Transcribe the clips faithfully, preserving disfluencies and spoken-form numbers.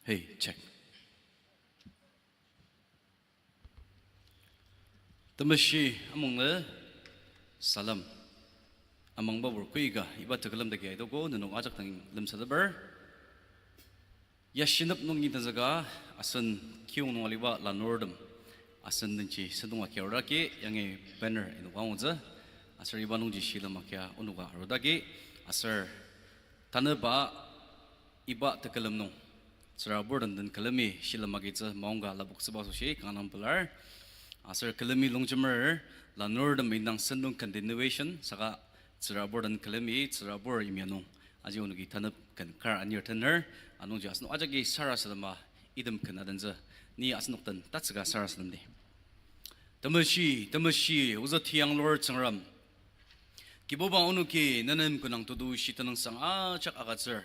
Hey, check. Temeshi amungnü salem. Amangbabur kuika iba tekülem dagi aitogo nenok ajak dang lemsateper. Yashinep nungi tenzüka asen kiyong nung aliba lanurtem asen denji sentong akia arudaki yangi banner inoka angutsü. Aser iba nungji shilem akia onoka arudaki aser tanüba iba tekülem nung tsürabur den den külemi shilem agitsü maongka lapoktsüba asoshi kanga pelar. Aser külemi longjemer lanurtem indang sentong continuation saka tsürabur den külemi tsürabur yimya nung aji onoki tanep ken kar anir tener, anungji asenok ajaki sarasadema item ken adentsü, ni asenok den tatsüka sarasademdi. Temeshi, temeshi, ozü tiyanglur Tsüngrem. Kibuba onoki nenem künang tetushi tenüngsang ajak agütsür.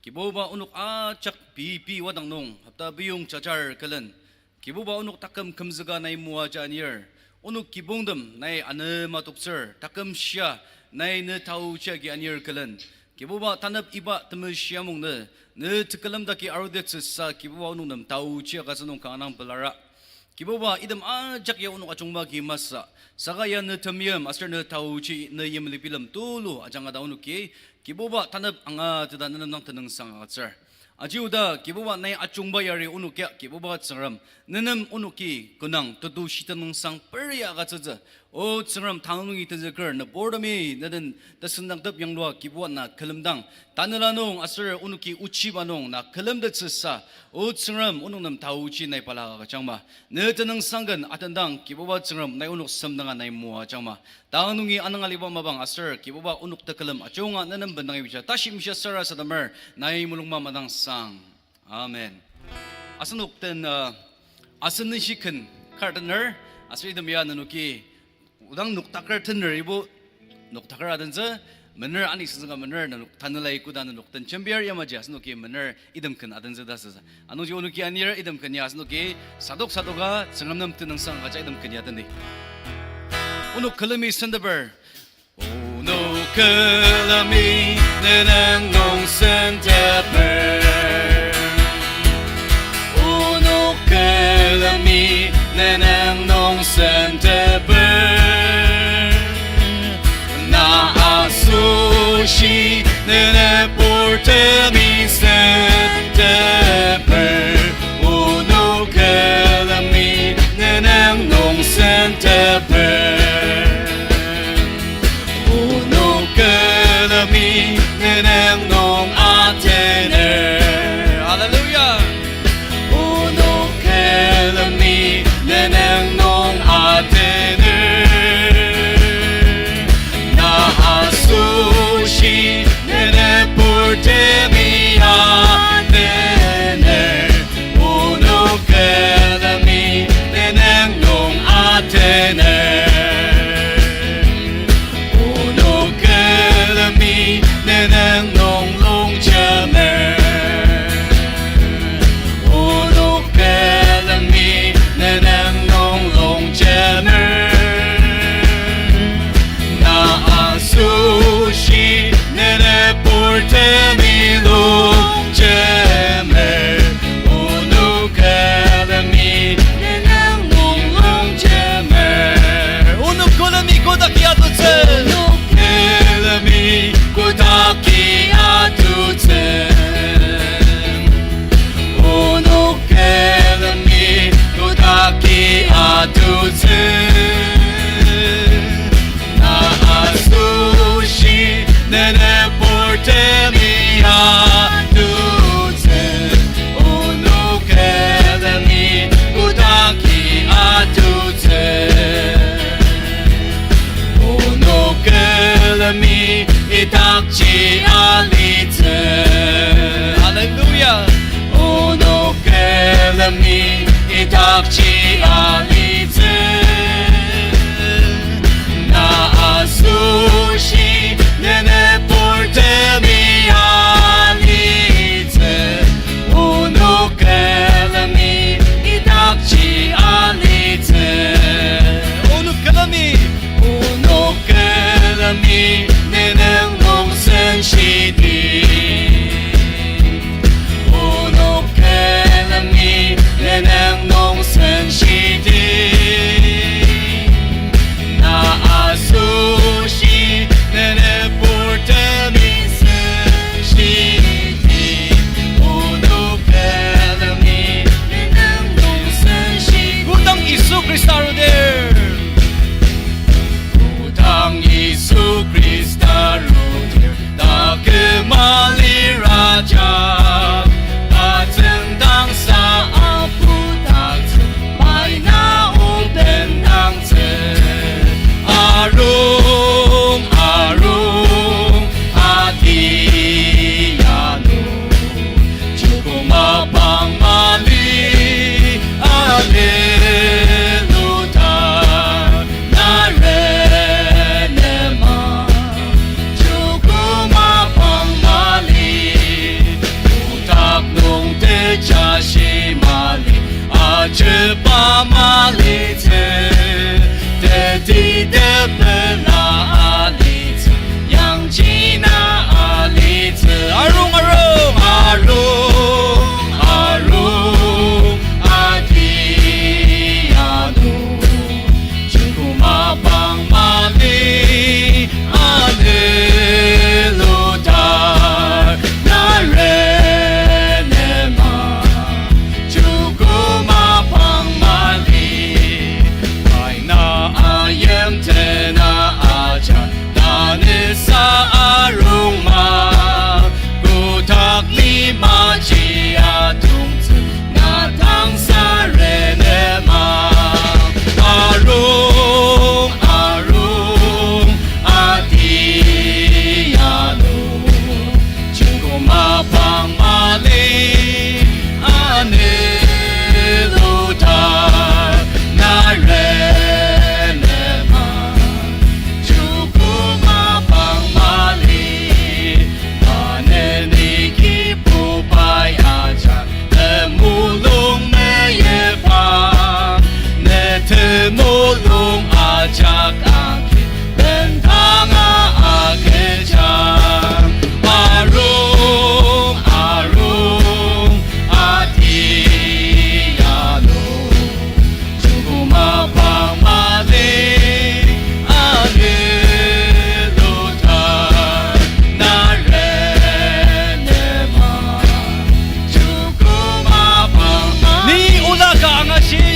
Kibuba onok ajak pei pei wadang nung, hopta piyong jajar külen. Kibuba onok taküm kümzüka nai moaja anir. Onok kibongtem nai anema toktsür, taküm shia nai ne taochi agi anir külen. Kibuba tanep iba temeshi amungnü, ne tekülem daki arudettsüsa Kibuba onok nem taochi agütsü nung kanga pelara. Kibuba item ajak ya onok ajungba ki masü, saka ya ne temeim aser ne taochi ne yimli bilem tulu ajanga ta onoki, Kibuba tanep angateta nenem dang tenüngsang agütsür. Aji oda Kibuba nai ajungba yari onok ya Kibuba Tsüngrem, nenem onoki künang tetushi tenüngsang peria agütsütsü. O Tsüngrem tang nungi tenzüker nüburtemi neden tesendangtep yanglua Kibuba na külemdang tanela nung aser onoki ochiba nung na külemtettsüsa, O Tsüngrem onok nem taochi nai balaka agüjangma. Ne tenüngsang ken atendang Kibuba Tsüngrem nai onok semdanga nai moajangma. Tang nungi anang aliba mapang aser Kibuba onok tekülem ajunga nenem bendang ibija tashi mishia sarasademer nai mulungma madang sang. Amen. Asenok den, uh, asen nishi ken kar tener, aser item ya nenoki odang noktaker tener ibo noktaker adentsü, mener ani senzüka mener nenok tanelai koda nenok den jembiar yamaji asenoki mener item ken adentsü ta süsa. Anungji onoki anir item ken ya asenoki sadok sadoka Tsüngrem nem tenüngsang agüja item ken ya tendi. Onok külemi senteper. Onok külemi nenem nung senteper. Onok külemi nenem nung senteper. Na asoshi ne nüburtemi senteper. Onok külemi nenem nung senteper. Onok külemi nenem nung ate Mapang mali, ani luta, na renema. Joko mapang mali, aneni kibubai ajak, temulung meyipa, ne temulung ajak agi, bendanga agüjang, arung, arung, ati yalo. Joko mapang mali, ani luta, na renema. Joko mapang mali. Ni olaka angashi.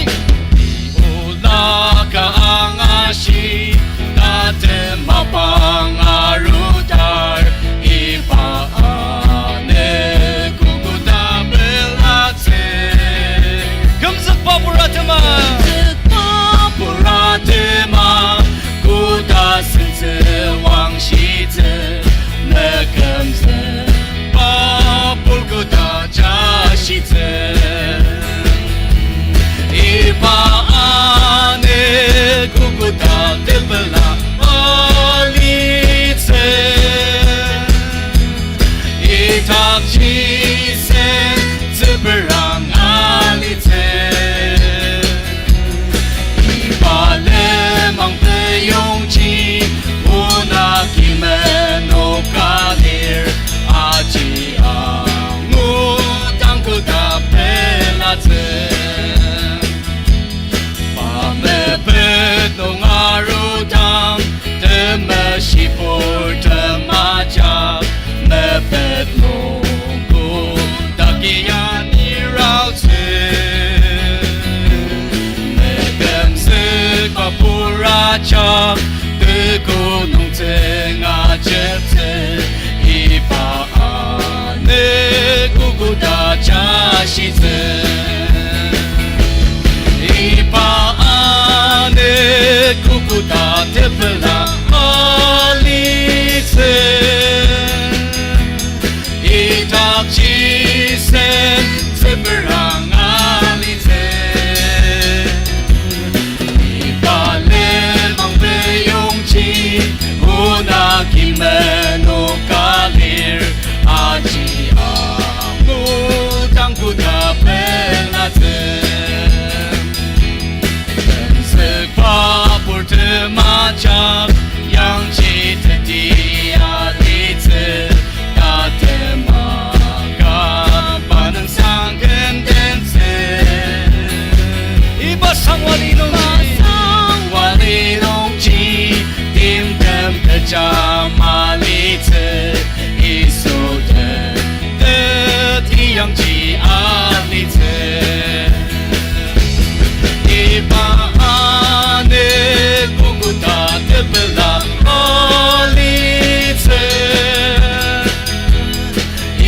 Ni olaka angashi. Tatem mapang arudar, iba ane kokoda pelatsü. Kümzükba pura tema. Kümzükba pura tema, koda sentsü wangshitsü, mekümzükba pur koda jashitsü. Iba ane kokoda tepela alitsü. Idakji sen tsüperang alitsü. Iba lenmang peyongji, ona kimenok alir, aji angu tang koda pelatsü. Pa mepet nung arudang, temeshi pur temajak, mepet nung kodaki aniraotsü. Mekümzükba pur ajak, teko nung tsüng ajeptsü, iba ane kokoda jashitsü. Iba ane kokoda tepela alitsü. Idakji sen tsüperang alitsü. Iba lenmang peyongji, ona kimenok alir, aji angu tang koda pelatsü. Kümzükba pur temajak, yangji teti alitsü, tatema kaba nüngsang kendentsü. Iba sangwali nungji, iba sangwali nungji, timtem kecha malitsü, Yisu den teti yangji alitsü. Iba ane kokoda tepela alitsü.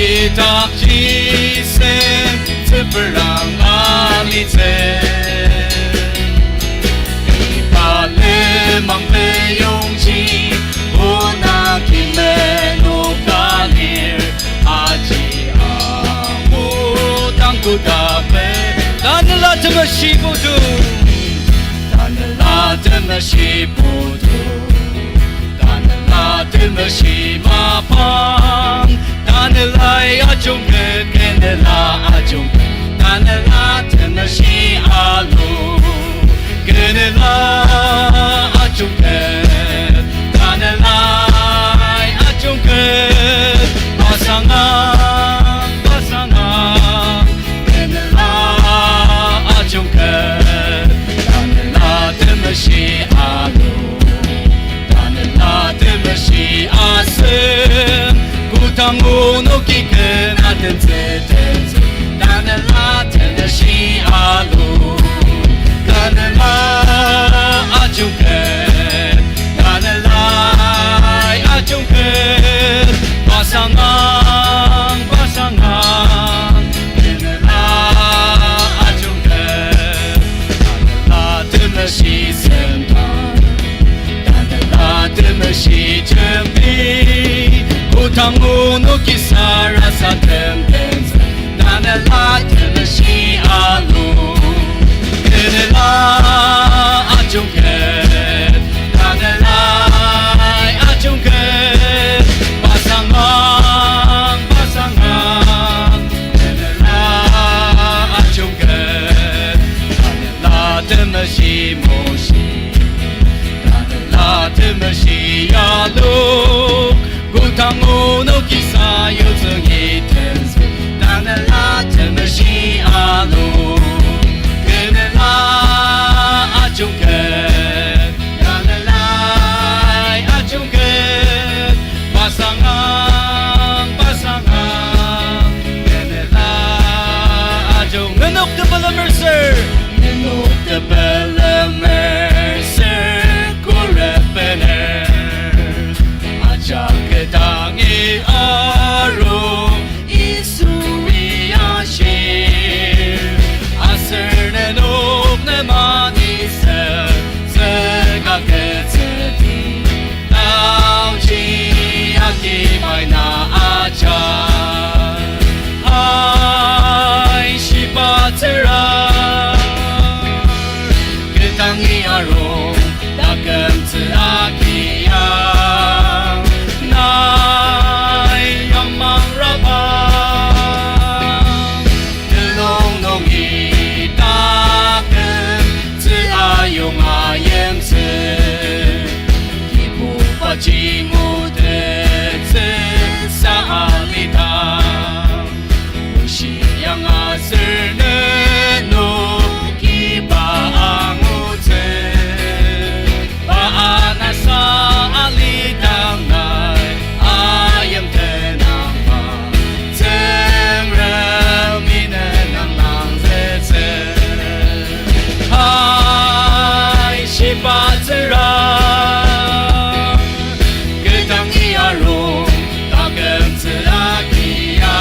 Idakji sen tsüperang alitsü. Iba lenmang peyongji, ona kimenok alir, aji angu tang koda pe. Tanela temeshi putu. Tanela temeshi putu. Tanela temeshi mapang. Tanelai ajungket, kenela ajungket. Tanela temeshi alu. Kenela ajungket, tanelai ajungket, pasanga, pasanga, kenela ajungket, tanela temeshi alu, tanela temeshi asem, kodang onoki ken ate Tepelemer ser. Nenok tepelemer ser kurepener. Ajak kedangi aru Yisui ashir. Aser nenok nemani sü tsüka ketsüdi. Taoji agi pai na ajar. Ai shiba tsüra. Kedangi arung, taküm tsü agia. Nai yamang raba. Telung nungi taküm tsü ayonga yimtsü. Kibuba jimu tetsü sa alidang. Mushi yanga sür nenu kiba angutsü. Ba anasa alidang nai ayim tenangba. Tsüngremi ne nang langzütsü. Hai shiba tsüra. Kedangi arung, taküm tsü agia.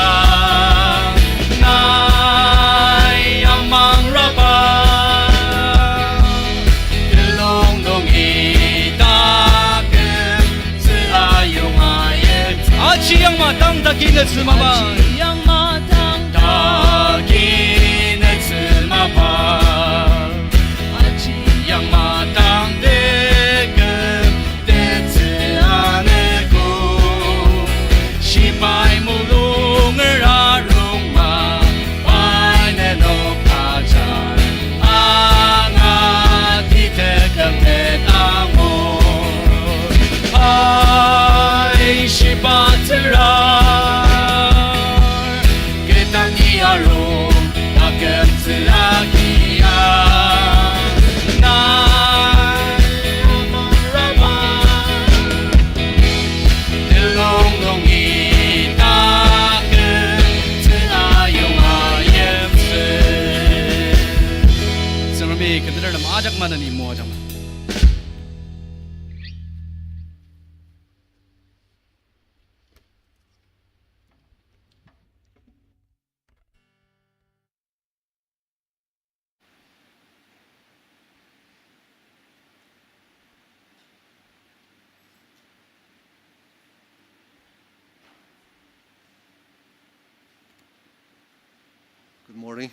Nai yamang raba. Telung nungi taküm tsü ayonga yimtsü. Aji yangma tang taki netsü mapa. Aji yangma tang taki netsü mapa. Aji yangma tang teküm tetsü aneko. Shibai mulunger arungma, pai nenok ajar. Anga titeküm tet angur. Pai shiba tsüra. Kedangi arung, taküm tsü agia. Nai amaraba. Telung nungi taküm tsü ayonga yimtsü. Tsüngremi keteter nem ajak maneni moajang. Good morning.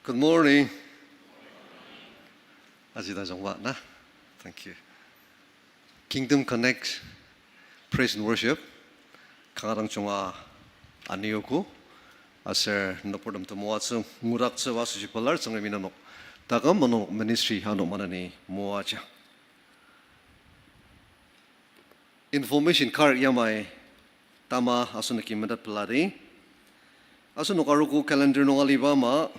Good morning. Aji tajungba na. Thank you. Kingdom Connect Praise and Worship kanga dang junga aniogo, aser nüburtem temoatsü ngudaktsüba asoshi pelar Tsüngremi nenok taküm nenok ministry ano maneni moaja. Information card yamai tama asenoki metet peladi. Asenok arogo calendar nung aliba ama,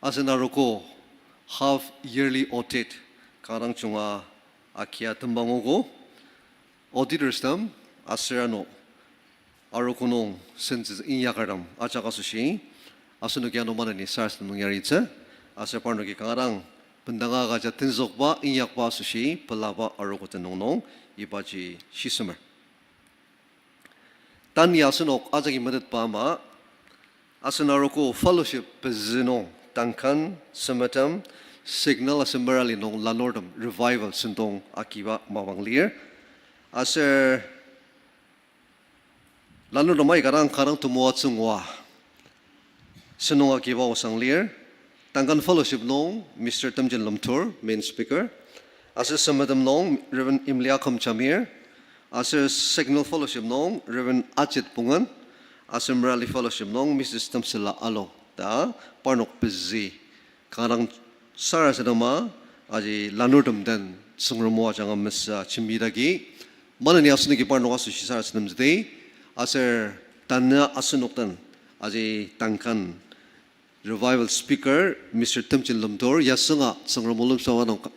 asen arogo half yearly audit kanga dang junga akia tembangogo. Auditors tem aser ano arogo nung sentsü inyakertem ajak asoshi, asenoki ano maneni sarasadem nung yaritsü, aser parnoki kanga dang bendanga agüja tenzükba inyakba asoshi pelaba arogo tenüng nung ibaji shisemer. Tanü asenok ajaki metetba ama, asen arogo fellowship pezü nung Duncan, Semetem, Signal aser Merali nung lanurtem revival sentong agiba mapang lir. Aser lanurtem aika dang kanga dang temoatsü ngua sentong agiba osang lir. Duncan Fellowship nung Mister Temjen Lemtur, main speaker. Aser Semetem nung Reverend Imliakum Jamir. Aser Signal Fellowship nung Reverend Ajit Pungen. Aser Merali Fellowship nung Missus Temsela Alo. Ta parnok pezü kanga dang sarasadema, aji lanurtem den Tsüngrem o ajanga mesüa jembidagi, maneni asenoki parnok asoshi sarasademtsüdi, aser tanü asenok den, aji Duncan revival speaker Mister Temjen Lemtur, yasünga Tsüngrem o lemsaba nung ka-,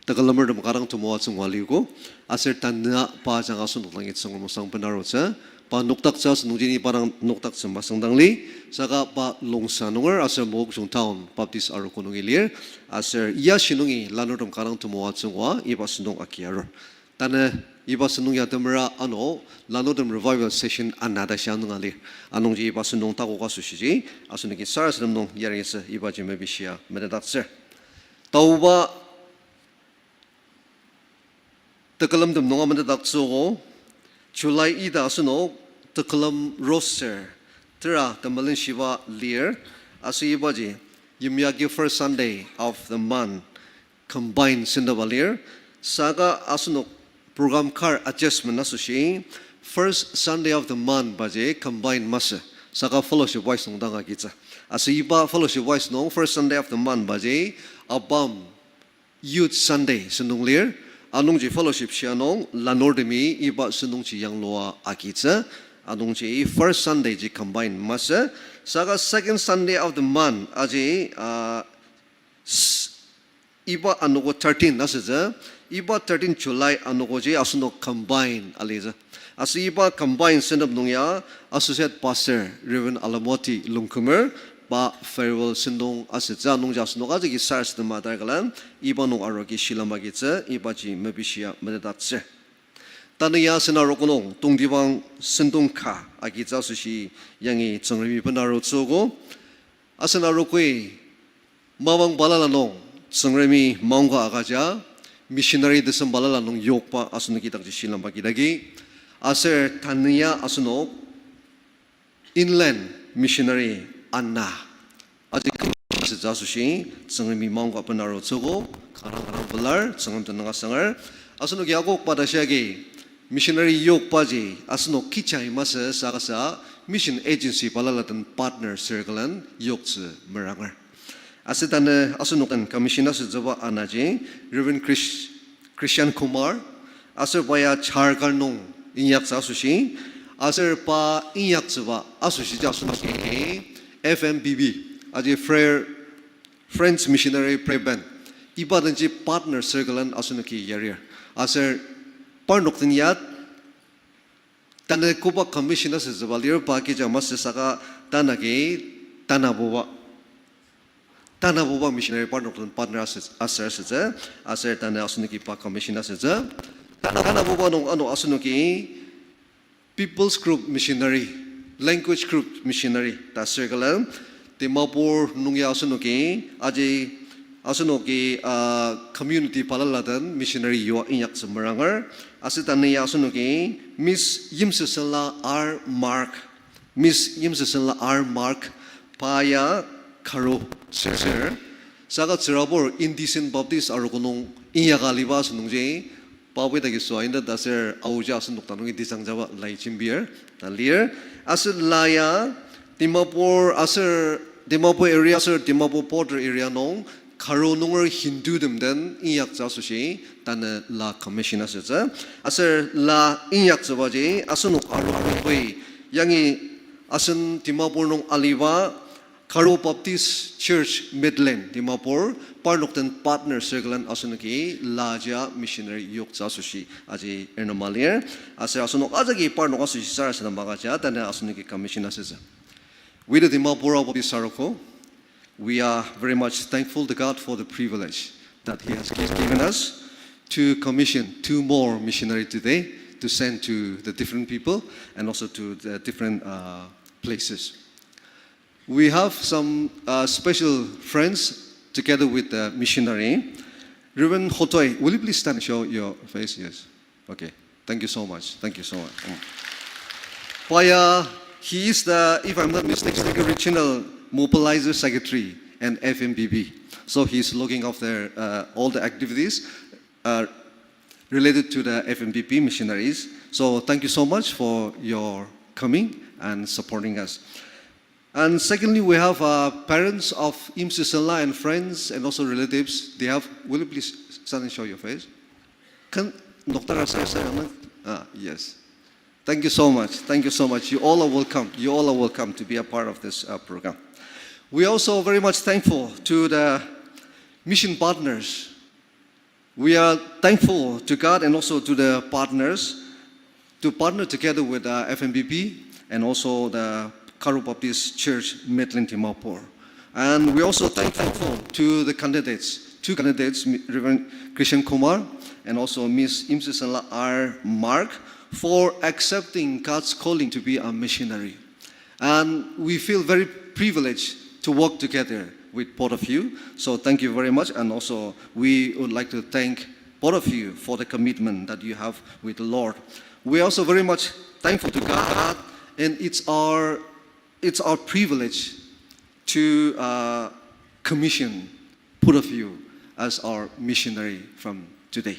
tekülemertem kanga dang temoatsü ngua liogo, aser tanü pa ajanga asenok dangi Tsüngrem o sang benarutsü, Pa nokdaktsü asünungji ni pa dang nokdaktsü masüngdang li, saka pa Longsa nunger aser Mokokchung Town Baptist Arogo nungi lir, aser ya shi nungi lanurtem kanga dang temoatsü ngua iba sentong agi arur. Tanü iba sentong ya temera ano lanurtem revival session ana ta shia nunga lir. Anungji iba sentong takoka asoshiji, asenoki sarasadem nung yarisü ibaji mepishia metetdaktsür. Taoba tekülemtem nunga metetdaktsüogo, July ita asenok tekülem roster tera temelenshiba lir, aser ibaji yimyaki first Sunday of the month combine sendaba lir, saka asenok program kar adjustment asoshi first Sunday of the month baji combine masü, saka fellowship wise nung dang agitsü. Aser iba fellowship wise nung first Sunday of the month baji ABAM Youth Sunday sentong lir, anungji fellowship shia nung lanurtemi iba sentongji yanglua agitsü, anungji first Sunday ji combine masü, saka second Sunday of the month aji, uh, s-, iba anogo thirteen asütsü, iba thirteen July anogoji asenok combine alitsü. Aser iba combine sentep nung ya Associate Pastor Reverend Alamoti Longkumer pa farewell sentong asütsü, anungji asenok ajaki sarasadema tarkalan iba nung aroki shilem agitsü ibaji mepishia metetdaktsür. Tanü ya asen arogo nung tongtibang sentong ka agitsü asoshi yangi Tsüngremi benarutsüogo. Asen arogoi mapang balala nung Tsüngremi maongka agüja missionary tesem balala nung yokba asenoki idakji shilemba kidagi. Aser tanü ya asenok inland missionary ana aji küm asütsü asoshi Tsüngremi maongka benarutsüogo, kanga kanga pelar Tsüngrem tenüng asangar. Asenoki akok pa ta shia agi missionary yokbaji asenok kechi masü saka sa mission agency balala den partner circle-en yoktsü meranger. Aser tanü asenok den commission asütsüba anaji Reverend Chris-, Christian Kumar, aser pa ya Jharkhand nung inyaktsü asoshi, aser pa inyaktsüba asoshiji asenoki F M B B, aji Fre-, French Missionary Prayer Band, iba denji partner circle-en asenoki yarir. Aser parnok den ya tanü koba commission asütsüba lir pa kecha masü saka tanü agi tanabuba, tanabuba missionary parnok den partner asü-, aser asütsü, aser tanü asenoki pa commission asütsü. Tanabuba nung ano asenoki People's Group Missionary, Language Group Missionary ta circle-en, Dimapur nung ya asenoki, aji asenoki, ah, community balala den missionary yua inyaktsü meranger, aser tanü ya asenoki Miss Yimsüsüla R Mark, Miss Yimsüsüla R Mark, pa ya Garo sür, saka tsürabur Indecent Baptist Arogo nung inyaka aliba asünungji, pa wi dagi süa inda ta aser aoji asenok ta nungi disangjaba lai jembir ta lir. Aser la ya Dimapur aser, Dimapur area aser Dimapur border area nung Garo nunger Hindu tem den inyaktsü asoshi tanü la commission asütsü. Aser la inyaktsübaji asenok arogoi yangi asen Dimapur nung aliba Garo Baptist Church Midland Dimapur, parnok den partner circle-en asenoki la jia missionary yoktsü asoshi aji ernema lir. Aser asenok ajaki parnok asoshi sarasadema agüja tanü asenoki commission asütsü. We the Dimapur Baptist Arogo, we are very much thankful to God for the privilege that He has gi-, given us to commission two more missionary today to send to the different people and also to the different, uh, places. We have some, uh, special friends together with the missionary. Reverend Hotoi, will you please stand and show your face? Yes. Okay. Thank you so much. Thank you so much. Mm. Pa ya, he is the, if I'm not mistaken, the regional mobilizer secretary and F M B B. So he's looking after, uh, all the activities, uh, related to the F M B B missionaries. So thank you so much for your coming and supporting us. And secondly, we have, uh, parents of Imsisela and friends and also relatives. They have, will you please stand and show your face? Can, Doctor Asai, ah, yes. Thank you so much. Thank you so much. You all are welcome. You all are welcome to be a part of this, uh, program. We are also very much thankful to the mission partners. We are thankful to God and also to the partners. to partner together with, uh, F M B P and also the Karo Baptist Church Midland Dimapur. And we're also thankful to the candidates, two candidates, Mi-, Reverend Christian Kumar and also Miss Imsisenla R Mark, for accepting God's calling to be a missionary. And we feel very privileged to work together with both of you. So thank you very much. And also, we would like to thank both of you for the commitment that you have with the Lord. We are also very much thankful to God, and it's our, it's our privilege to, uh, commission both of you as our missionary from today.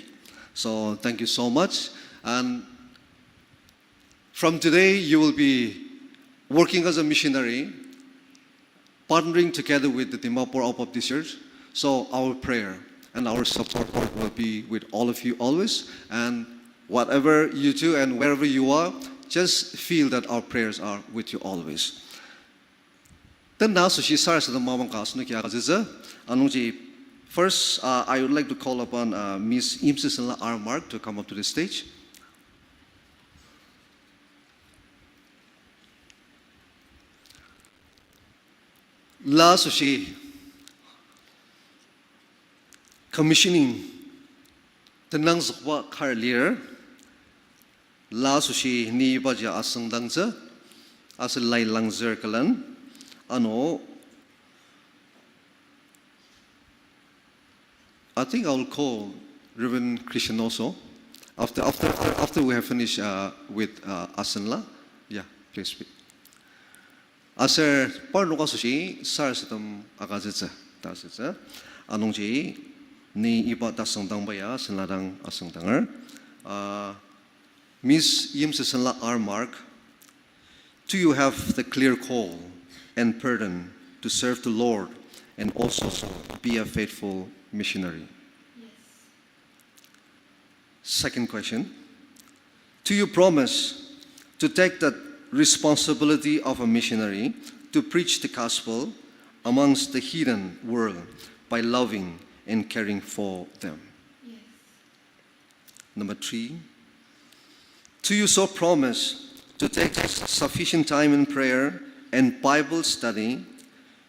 So thank you so much. And from today, you will be working as a missionary, partnering together with the Dimapur Ao Baptist Church. So our prayer and our support will be with all of you always. And whatever you do and wherever you are, just feel that our prayers are with you always. Tena asoshi sarasadem mapang ka asenoki agütsütsü. Anungji first, uh, I would like to call upon, uh, Miss Imsisenla R Mark to come up to the stage. La asoshi commissioning tenangzükba kar lir, la asoshi ni ibaji asüngdangtsü, aser lai langzür külen, ano, I think I will call Reverend Christian also, after, after, after, after we have finished, uh, with, uh, Asenla. Yeah, please speak. Aser parnok asoshi sarasadem agütsütsü, ta asütsü. Anungji ni iba tasüngdangba ya senla dang asüngdanger. Uh, Miss Yimsesenla R Mark, do you have the clear call and burden to serve the Lord and also be a faithful missionary? Yes. Second question, do you promise to take the responsibility of a missionary to preach the gospel amongst the heathen world by loving and caring for them? Yes. Number three, do you so promise to take sufficient time in prayer and Bible study,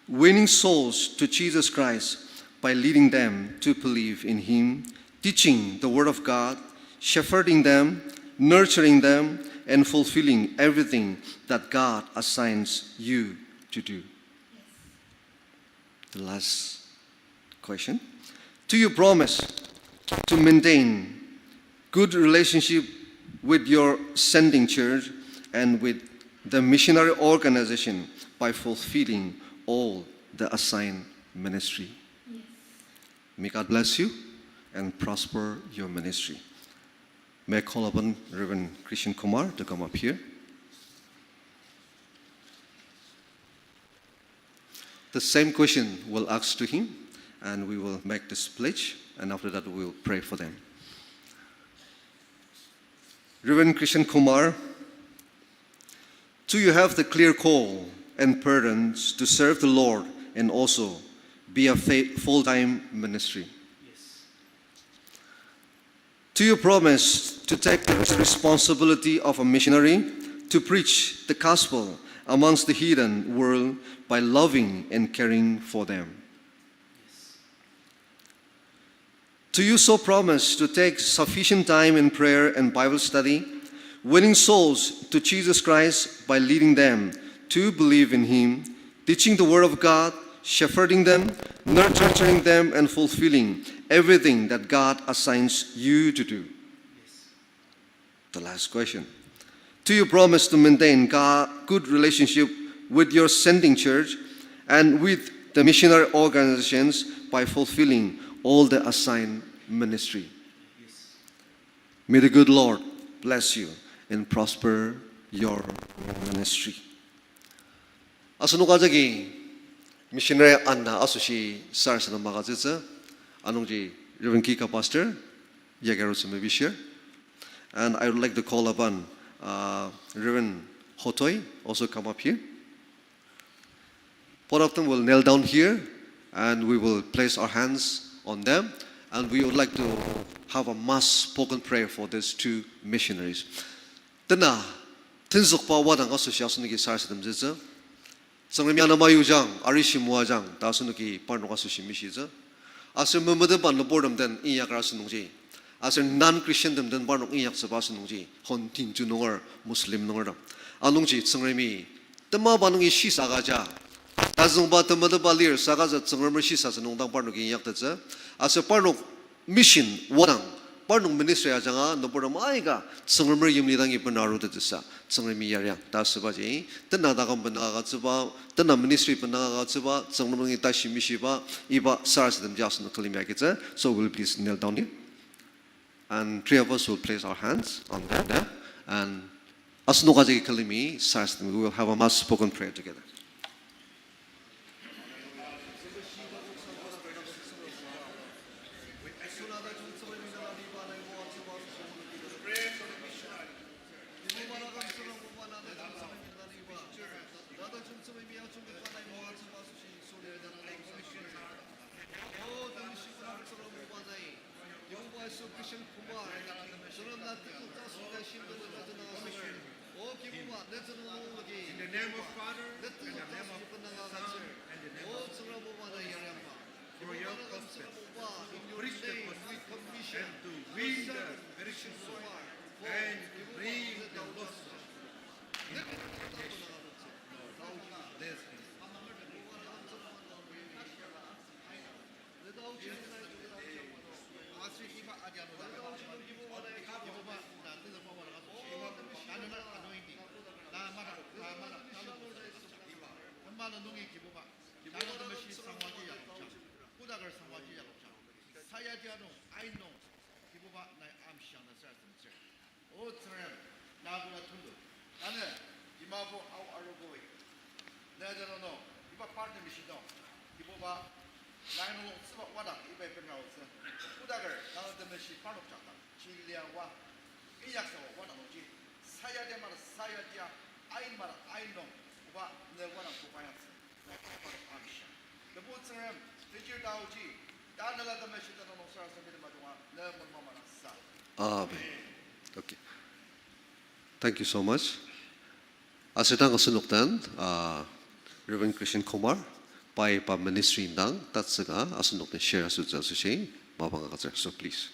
winning souls to Jesus Christ by leading them to believe in Him, teaching the Word of God, shepherding them, nurturing them, and fulfilling everything that God assigns you to do? The last question. Do you promise to maintain good relationship with your sending church and with the missionary organization by fulfilling all the assigned ministry? Yes. May God bless you and prosper your ministry. May I call upon Reverend Christian Kumar to come up here. The same question will ask to him, and we will make this pledge, and after that we will pray for them. Reverend Christian Kumar, do you have the clear call and burdens to serve the Lord and also be a fa-, full-time ministry? Yes. Do you promise to take the responsibility of a missionary to preach the gospel amongst the heathen world by loving and caring for them? Yes. Do you so promise to take sufficient time in prayer and Bible study, winning souls to Jesus Christ by leading them to believe in Him, teaching the Word of God, shepherding them, nurturing them, and fulfilling everything that God assigns you to do? The last question. Do you promise to maintain God, good relationship with your sending church and with the missionary organizations by fulfilling all the assigned ministry? May the good Lord bless you and prosper your ministry. Asenok ajaki missionary ana asoshi sarasadem agütsütsü, anungji Reverend Kika Pastor, yagi arutsü mepishir. And I would like to call upon, uh, Reverend Hotoi also come up here. Both of them will kneel down here, and we will place our hands on them, and we would like to have a mass spoken prayer for these two missionaries. tena tenzükba wadang asoshi asenoki sarasademtsütsü. Tsüngremi anema yujang, arishi moajang ta asenoki parnok asoshi mishitsü. Aser memetetba nübortem den inyaker asünungji, aser non-Christian tem den parnok inyaktsüba asünungji, hon Hindu nunger, Muslim nungertem. Anungji Tsüngremi temaba nungi shisa agüja, tazüngba temetetba lir saka sa Tsüngremer shisatsü nung dang parnoki inyaktettsü. Aser parnok mission wadang, parnok ministry ajanga nübortem aika Tsüngremer yimli dangi bena arutettsüsa Tsüngremi yariang ta asübaji, tena taküm bena agütsüba, tena ministry bena agütsüba, Tsüngremer nungi tashi mishiba, iba sarasademji asenok külemi agitsü. So we'll please kneel down here. And three of us will place our hands on them there. And asenok ajaki külemi sarasadem, we will have a mass spoken prayer together. In the name of Father, and the name of the Son, and the name of the Holy Spirit, for your gospel, to preach the gospel, and to win the perishing soul, and bring the lost soul. In the name of Jesus. Lord, bless him. Kibuba, nai amshiang na sarasademtsür. O Tsüngrem, na koda tulu. Tanü, imabo ao arogoi. Na jano no, iba parnok mission nung, Kibuba, nai nung tsüba wadang iba iben raotsü. Kodaker, tanü temeshi parnok jakdang, chiliawa, inyaksawa wadang nungji, sayadia mara sayadia, ain mara ain nung, oba ne wadang koba yangtsü. Amen. Okay. Thank you so much. Aser dang asenok den, uh, Reverend Christian Kumar, pai pa ministry indang, tatsüka asenok den share asütsü asoshi, mapang agütsür. So please.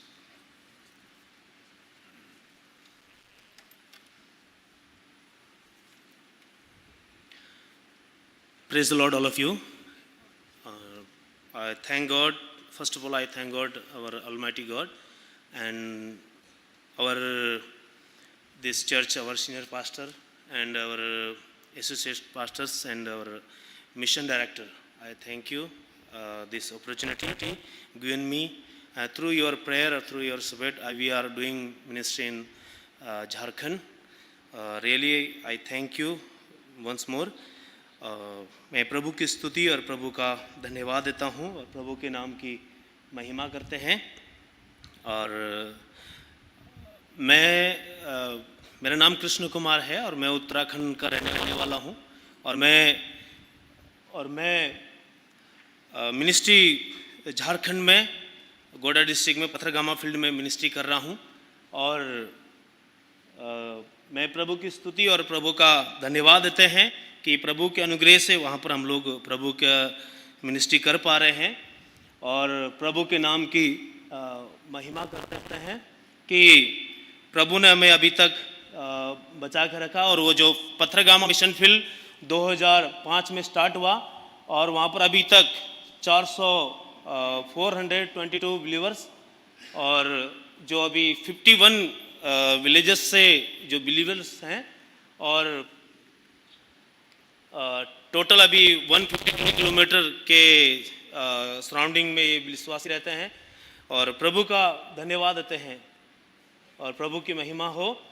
Praise the Lord, all of you. Uh, I thank God. First of all, I thank God, our Almighty God, and our, this church, our senior pastor, and our associate pastors, and our mission director. I thank you, uh, this opportunity given me. Uh, through your prayer, through your support, uh, we are doing ministry in, uh, Jharkhand. Uh, really, I thank you once more. Uh, मैं प्रभु की स्तुति और प्रभु का धन्यवाद देता हूँ और प्रभु के नाम की महिमा करते हैं। और मैं, अ, मेरा नाम कृष्ण कुमार है और मैं उत्तराखंड का रहने वाला हूँ। और मैं, और मैं, अ, ministry झारखंड में गोड्डा district में पथरगामा field में ministry कर रहा हूँ। और अ, मैं प्रभु की स्तुति और प्रभु का धन्यवाद देते हैं कि प्रभु के अनुग्रह से वहाँ पर हम लोग प्रभु का ministry कर पा रहे हैं और प्रभु के नाम की, अ, महिमा करते हैं कि प्रभु ने हमें अभी तक, अ, बचा के रखा। और वो जो पथरगामा mission field दो हज़ार पाँच में start हुआ और वहाँ पर अभी तक चार सौ, अ, four hundred twenty two believers और जो अभी fifty one, अ, villages से जो believers हैं और, अ, total अभी one fifty two kilometer के, अ, surrounding में ये विश्वासी रहते हैं और प्रभु का धन्यवाद देते हैं और प्रभु की महिमा हो।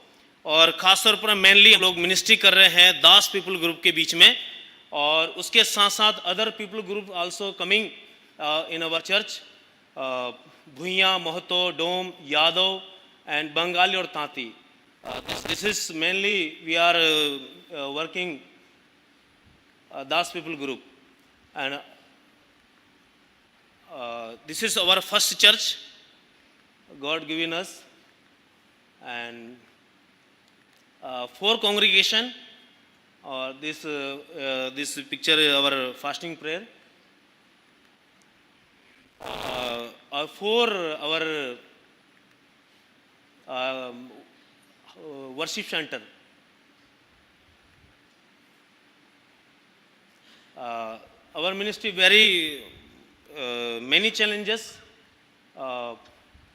और खासतौर पर mainly हम लोग ministry कर रहे हैं दास people group के बीच में और उसके साथ-साथ other people group also coming, a, in our church. Uh, Bhuiya, Mahato, Dom, Yadav, and Bengali or Tati. Uh, this, this is mainly we are, uh, uh, working, uh, Das people group. And, uh, this is our first church God given us. And Uh, four congregation, uh, this, uh, uh, this picture is our fasting prayer. Uh, uh, for our, um, uh, worship center. Uh, our ministry very, uh, many challenges. Uh,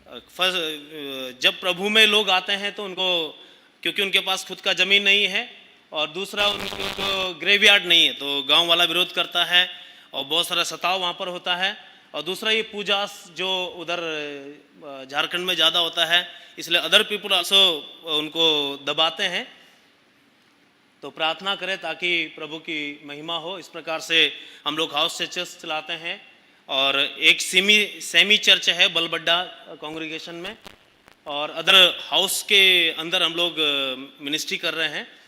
uh, first, uh, जब प्रभु में लोग आते हैं तो उनको, क्योंकि उनके पास खुद का जमीन नहीं है, और दूसरा उनको, उनको ग्रेवयार्ड नहीं है, तो गांव वाला विरोध करता है और बहुत सारा सताव वहाँ पर होता है। और दूसरा ये पूजा जो उधर, अ, झारखंड में ज़्यादा होता है, इसलिए other people also उनको दबाते हैं। तो प्रार्थना करें ताकि प्रभु की महिमा हो। इस प्रकार से हम लोग हाउस चर्चेस चलाते हैं और एक सेमी, सेमी चर्च है बलबड्डा कॉन्ग्रेगेशन में, और अदर हाउस के अंदर हम लोग, अ, मिनिस्ट्री कर रहे हैं।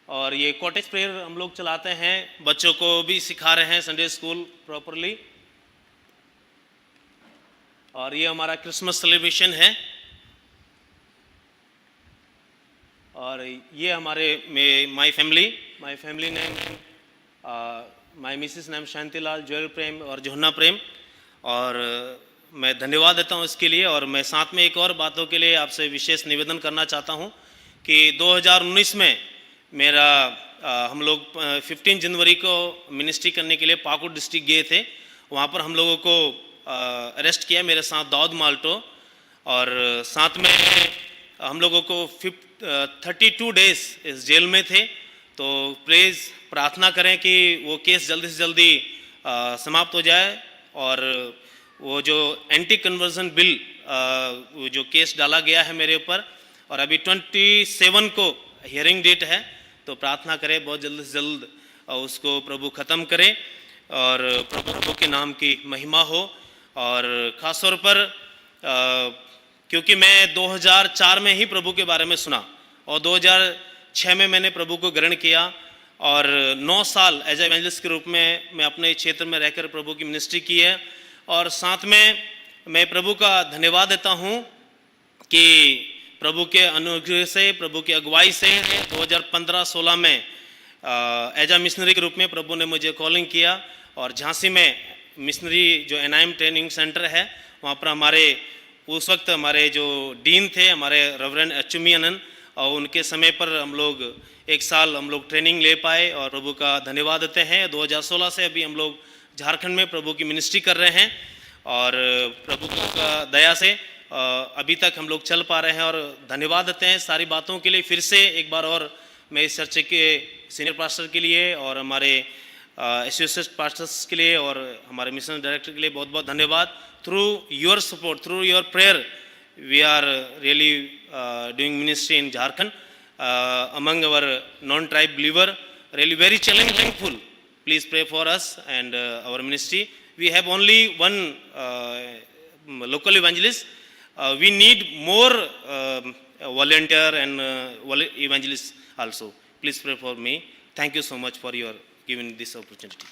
और ये कॉटेज प्रेयर हम लोग चलाते हैं, बच्चों को भी सिखा रहे हैं संडे स्कूल प्रॉपरली। और ये हमारा क्रिसमस सेलिब्रेशन है। और ये हमारे, मे-, my family, my family name, आ, my मिसेस नाम शांतिलाल, जोएल प्रेम और जोहन्ना प्रेम। और मैं धन्यवाद देता हूँ इसके लिए। और मैं साथ में एक और बातों के लिए आपसे विशेष निवेदन करना चाहता हूँ कि दो हज़ार उन्नीस में मेरा, आ, हम लोग, आ, फिफ्टीन जनवरी को मिनिस्ट्री करने के लिए पाकुड़ डिस्ट्रिक्ट गए थे। वहाँ पर हम लोगों को, आ, अरेस्ट किया, मेरे साथ दाऊद माल्टो, और साथ में हम लोगों को फिफ-, अ, थर्टी टू डेज इस जेल में थे। तो प्लीज प्रार्थना करें कि वो केस जल्दी से जल्दी, अ, समाप्त हो जाए और वो जो एंटी कन्वर्जन बिल, अ, वो जो केस डाला गया है मेरे ऊपर, और अभी ट्वेंटी सेवन को हियरिंग डेट है, तो प्रार्थना करें बहुत जल्द से जल्द, अ, उसको प्रभु खत्म करे और प्रभु, प्रभु के नाम की महिमा हो। और खासतौर पर, अ, क्योंकि मैं दो हज़ार चार में ही प्रभु के बारे में सुना और दो हज़ार छह में मैंने प्रभु को ग्रहण किया और नौ साल एज इवेंजलिस्ट के रूप में मैं अपने क्षेत्र में रहकर प्रभु की मिनिस्ट्री की है। और साथ में मैं प्रभु का धन्यवाद देता हूँ कि प्रभु के अनुग्रह से, प्रभु की अगुवाई से दो हज़ार पन्द्रह सोलह में, अ, एज अ मिशनरी के रूप में प्रभु ने मुझे कॉलिंग किया और झांसी में मिशनरी जो एनआईएम ट्रेनिंग सेंटर है, वहाँ पर हमारे, उस वक्त हमारे जो डीन थे, हमारे रेवरेंड अच्युमी अनंत, और उनके समय पर हम लोग एक साल हम लोग ट्रेनिंग ले पाए और प्रभु का धन्यवाद देते हैं। दो हज़ार सोलह से अभी हम लोग झारखंड में प्रभु की मिनिस्ट्री कर रहे हैं और प्रभु का दया से, अ, अभी तक हम लोग चल पा रहे हैं और धन्यवाद देते हैं सारी बातों के लिए। फिर से एक बार और मैं इस चर्च के सीनियर पास्टर के लिए और हमारे, अ, एसोसिएट पास्टर्स के लिए और हमारे मिशन डायरेक्टर के लिए बहुत-बहुत धन्यवाद। Through your support, through your prayer, we are really, uh, doing ministry in Jharkhand, uh, among our non-tribe believer, really very challenging. Please pray for us and, uh, our ministry. We have only one, uh, local evangelist. Uh, we need more, um, volunteer and, uh, evangelists also. Please pray for me. Thank you so much for your giving this opportunity.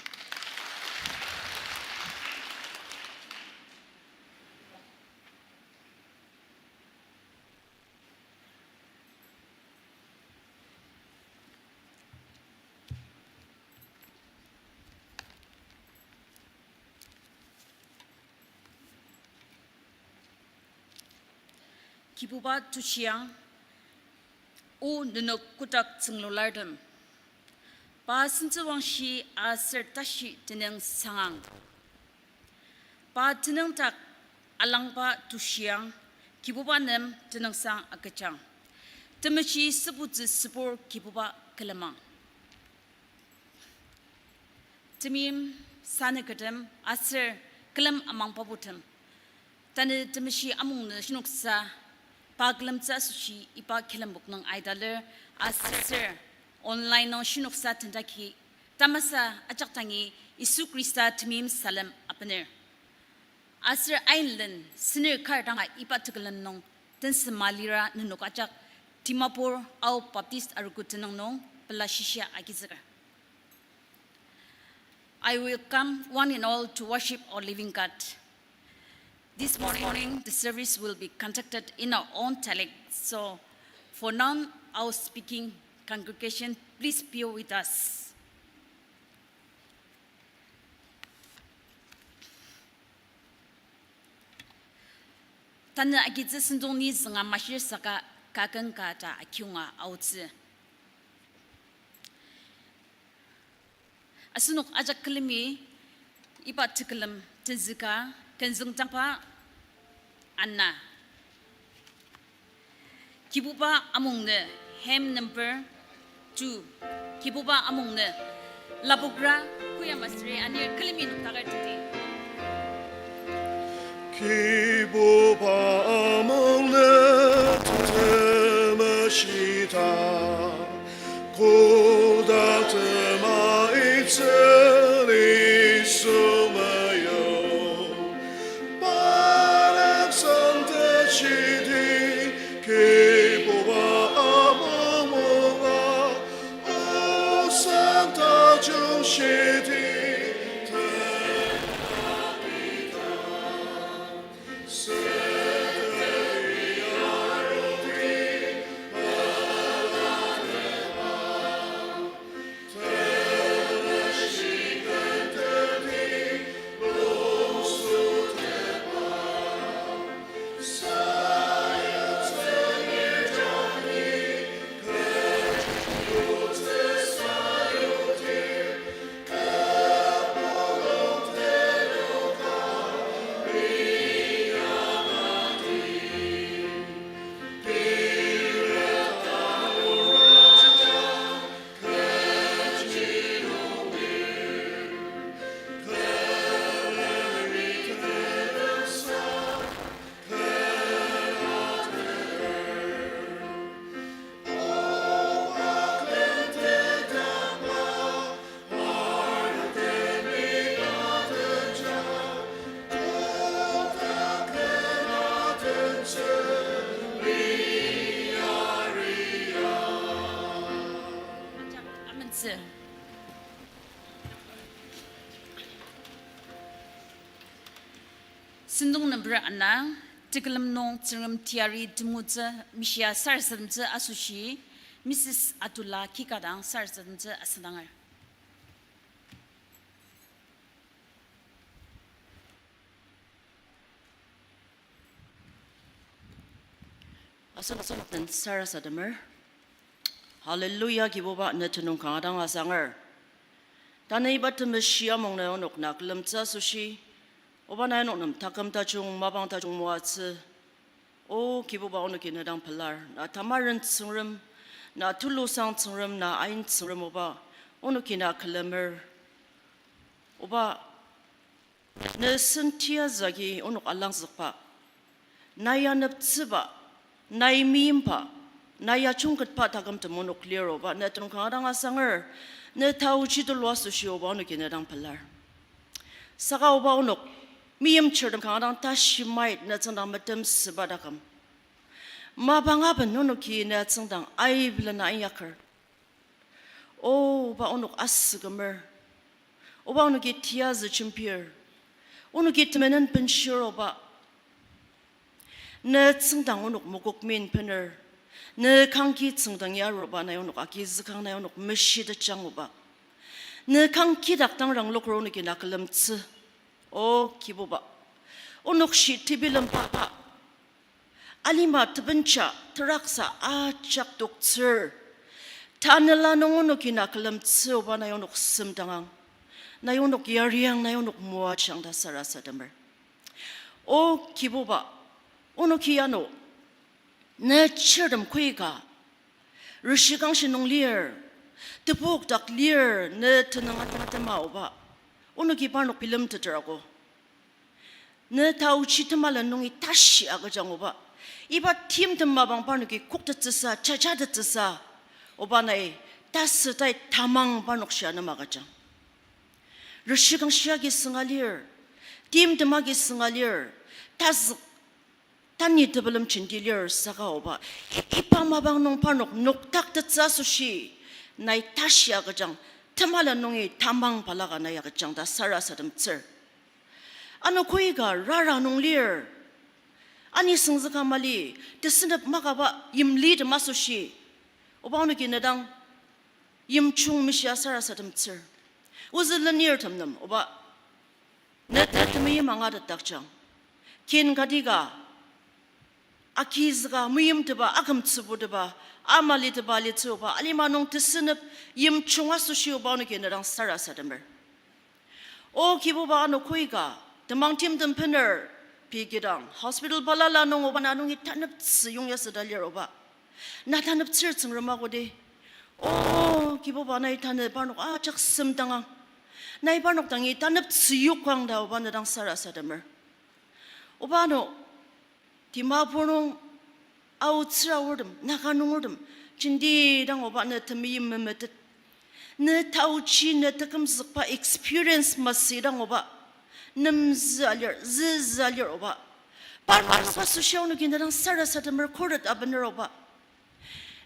Kibuba tushiang, O nenok kotak tsünglulartem. Pa sentsüwangshi aser tashi tenüng sangang. Pa tenüng dak alangba tushiang, Kibuba nem tenüngsang agüjang. Temeshi sübutsü sübur Kibuba külemang. Temeim sanüketem aser külem amangbabutem. Tanü temeshi amung nü shinoksa, pa külemtsü asoshi iba kilembok nung aitaler aser online nung shinoksa tendaki tamasa ajak dangi Yisu Khrista temeim salem apener. Aser ainlen sener kar danga iba tekülem nung tensema lira nenok ajak Dimapur Ao Baptist Arogo tenüng nung pela shishia agizüker. I welcome one and all to worship our living God. This morning, the service will be conducted in our own dialect. So, for non-Ao speaking congregation, please bear with us. Tanü agitsü sentong ni zünga mashir saka kaken ka ta akiunga aotsü. Asenok ajak külemi iba tekülem tenzüka kenzüngdangba ana. Kibuba amung nü, hymn number two. Kibuba amung nü, lapokra, koya masüri anir külemi noktaker teti. Kibuba amung nü, temeshita. Koda tema itsüli sumayo, parek santa chidi, Kibuba amonga, o santa jung shidi, Amentsü. Sentong number ana, tekülem nung Tsüngrem teyari temoatsü mishia sarasademtsü asoshi, Missus Atula Kika dang sarasademtsü asüngdanger. Asen, asenok den sarasademer. Hallelujah, Kibuba, ne tenüng kanga dang asanger. Tanü iba temeshi amung nai onok na külemtsü asoshi, Oba nai onok nem taküm tajung, mapang tajung moatsü. O Kibuba, onoki ne dang pelar, na tamaren Tsüngrem, na tulusang Tsüngrem, na ain Tsüngrem Oba, onoki na külemer. Oba, ne sentia zagi onok alangzükba, nai aneptsüba, nai meimba, nai ajungketba takümtem onok lir Oba, ne tenüng kanga dang asanger, ne taochi tulu asoshi Oba onoki ne dang pelar. Saka Oba onok, meimchirtem kanga dang tashi mait ne tsüngdang metemsüba taküm. Mapang aben onoki ne tsüngdang aibelena inyaker. O, Oba onok asükümer. Oba onoki tiyazü jembir. Onoki temenen benshir Oba. Ne tsüngdang onok mokok min bener. Ne kangki tsüngdang ya aruba nai onok agizükang nai onok meshitejang Oba. Ne kangki dak dang rangloker onoki na külemtsü. O Kibuba. Onok shi tebilemba. Alima tebencha teraksa ajak toktsür. Tanela nung onoki na külemtsü Oba nai onok semdangang. Nai onok yariang, nai onok moajang ta sarasademer. O Kibuba, onoki ano, ne chirtem koika, reshikangshi nung lir, tepok dak lir, ne tenüng atema Oba, onoki parnok bilemteter ako. Ne taochi temalen nungi tashi agüjang Oba. Iba timtem mapang parnoki koktettsüsa, jajatettsüsa, Oba nai tasütai tamang parnok shia nem agüjang. Reshikangshi agi sünga lir, timtem agi sünga lir, tazük, tanü tebelem jenti lir saka Oba, iba mapang nung parnok noktaktettsü asoshi, nai tashi agüjang, temalen nungi tamang balaka nai agüjang ta sarasademtsür. Ano koi ka rara nung lir. Ani süngzüka mali, tesünep makaba yimlitem asoshi, oba onoki ne dang yimjung meshia sarasademtsür. Ozü lenirtem nem, oba, ne temeim angatetdakjang. Kin kati ka, akizüka, meimteba, akümtsübuteba, amaliteba alitsü oba, alima nung tesünep yimjung asoshi oba onoki ne dang sarasademer. O Kibuba, ano koi ka temang timtem bener, pei kidang hospital balala nung oba na nungi taneptsü yongyaseta lir oba. Na taneptsür Tsüngrem akodi. O Kibuba, nai tanü parnok ajak semdangang. Nai parnok dangi taneptsü yokang ta oba ne dang sarasademer. Oba ano, Dimapur nung aotsür aortem, Naga nungertem, jenti dang oba ne temeim memetet. Ne taochi ne tekümzükba experience masü dang oba, nemzü alir, züzü alir oba. Parnok asoshi onoki ne dang sarasademer, khuret abener oba.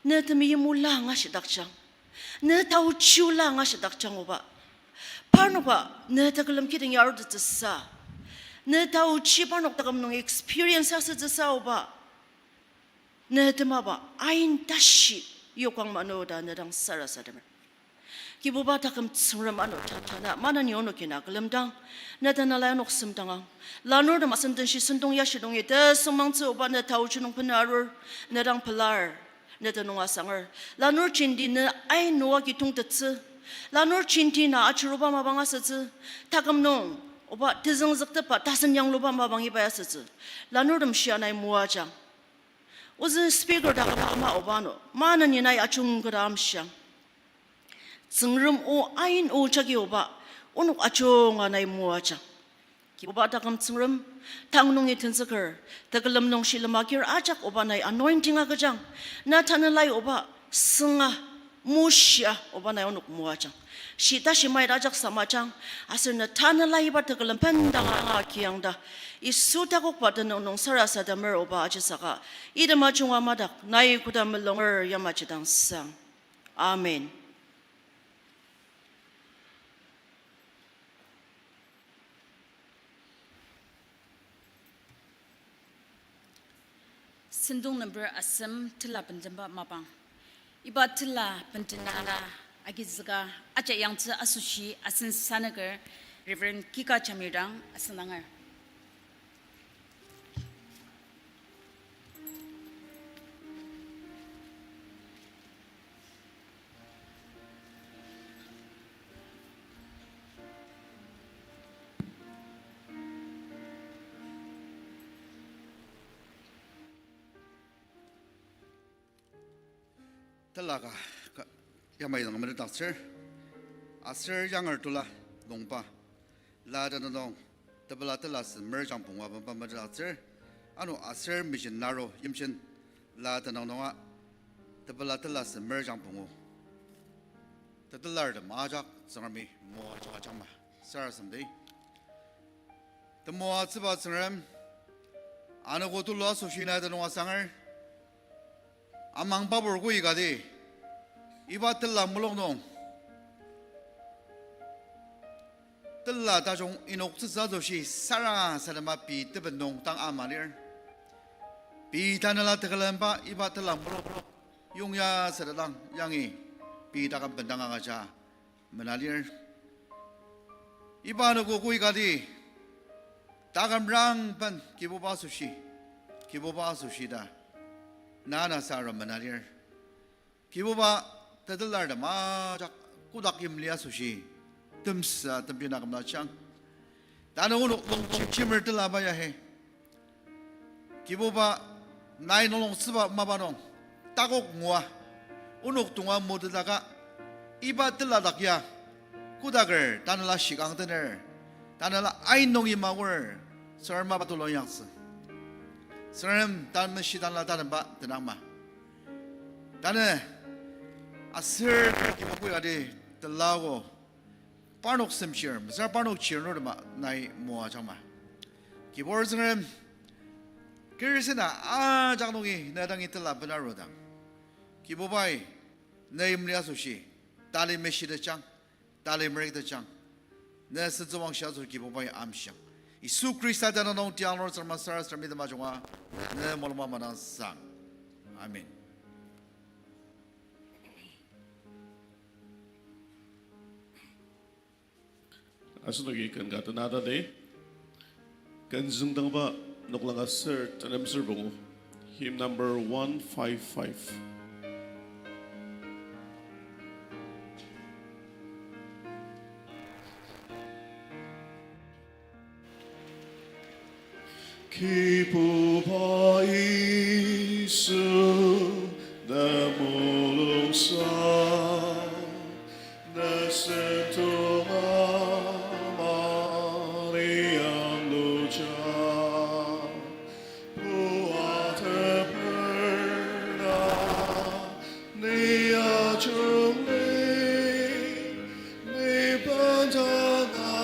Ne temeim ola angashidakjang. Ne taochi ola angashidakjang oba. Parnoka ne tekülem kidang ya arutettsüsa, ne taochi parnok taküm nung experience asütsüsa oba, ne temaba ain tashi yokang mano ta ne dang sarasademer. Kibuba taküm Tsüngrem, ano tatana maneni onoki na külemdang, ne tanela onok semdangang. Lanurtem asen tenshi sentong yashi nungi tesüngmangtsü oba ne taochi nung bena arur, ne dang pelar, ne tenüng asanger. Lanur jenti ne ain oa kitongtettsü. Lanur jenti na achiruba mapang asütsü. Taküm nung, oba tezüngzüktepba tasen yangluba mapang iba asütsü. Lanurtem shia nai moajang. Ozü speaker taküm ama oba ano maneni nai ajungketa amshiang. Tsüngrem o ain o jagi oba, onok ajunga nai moajang. Kibuba taküm Tsüngrem, tang nungi tenzüker, tekülem nung shilem agir ajak oba nai anointing agüjang. Na tanelai oba sünga, moshia oba nai onok moajang. Shita shimait ajak samajang, aser na tanelai iba tekülem bendanga kiangda, Yisu takokba tenüng nung sarasademer oba ajisaka, item ajunga madak nai koda mulunger yamaji dang sang. Amen. Sentong number asem, tila bentemba mapang. Iba tila bentena agizüka ajak yangtsü asoshi asen sanaker Reverend Kika Jamir dang asüngdanger. Tila ka, ka, yamai dang metetdaktsür. Aser yanger tula longba. La tenüng nung, tepela tila sü merjang pungu abenba metetdaktsür. Ano aser mejin naro yimjin la tenüng nunga, tepela tila sü merjang pungu. Tetelartem ajak Tsüngremi moajanga ajangma. Sarasademdi. Temoatsüba Tsüngrem, anogo tulu asoshi na tenüng asanger, amang babur kü ikati, iba tila mulung nung, tila tajung inoktsütsü asoshi sarasadema pei teben nung tang ama lir. Pei tanela tekülemba iba tila mulung yongya südadang yangi pei taküm bendang agüja mena lir. Iba anogo kü ikati, takümrangben Kibuba asoshi, Kibuba asoshi ta, na anasa arua mena lir. Kibuba tetelartem ajak kotak yimli asoshi, temsa tembina kümla chang. Tanü onok longchimchimer tilaba ya he. Kibuba, nai nungtsüba mapa nung, takok ngua, onok tonga motetaka, iba tila dak ya, kodaker tanela shikang tener, tanela ain nung imakur, Tsüngrem mapa tulu inyaktsü. Tsüngrem tanü meshi tanela tatemba tenangma. Tanü aser Kibuba kü ikati telago, parnok semchir, mesüra parnok chirnurtema nai moajangma. Kibur Tsüngrem, kerisena ajak nungi na dangi tila bena arudang, Kibubai, na yimli asoshi tali meshitejang, tali merüktetjang. Na sentsüwangshi asoshi Kibubai amshiang. Yisu Khrista tenüng nung tiang lur Tsüngrem sarasademi tem ajunga, ne mulungba madangsang. Amen. Asenoki ken ka tenatadi. Ken züngdangba noklang aser tenem ser pungu. Hymn number one five five. Kibuba Yisu, ne mulungsa, ne sentong ama ni angluja. Pua teperna ni ajungli, ni bendanga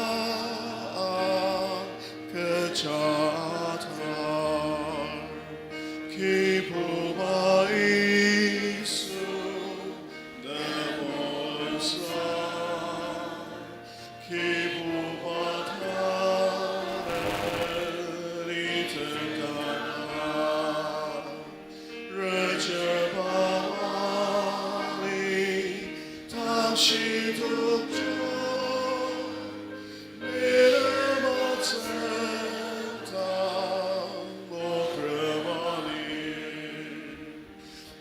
kecha atar. Kibuba Yisu, ne mulungsa, Kibuba Tanela tendanga, rejeba ali tang shidukjang, mila matsendang mokremali.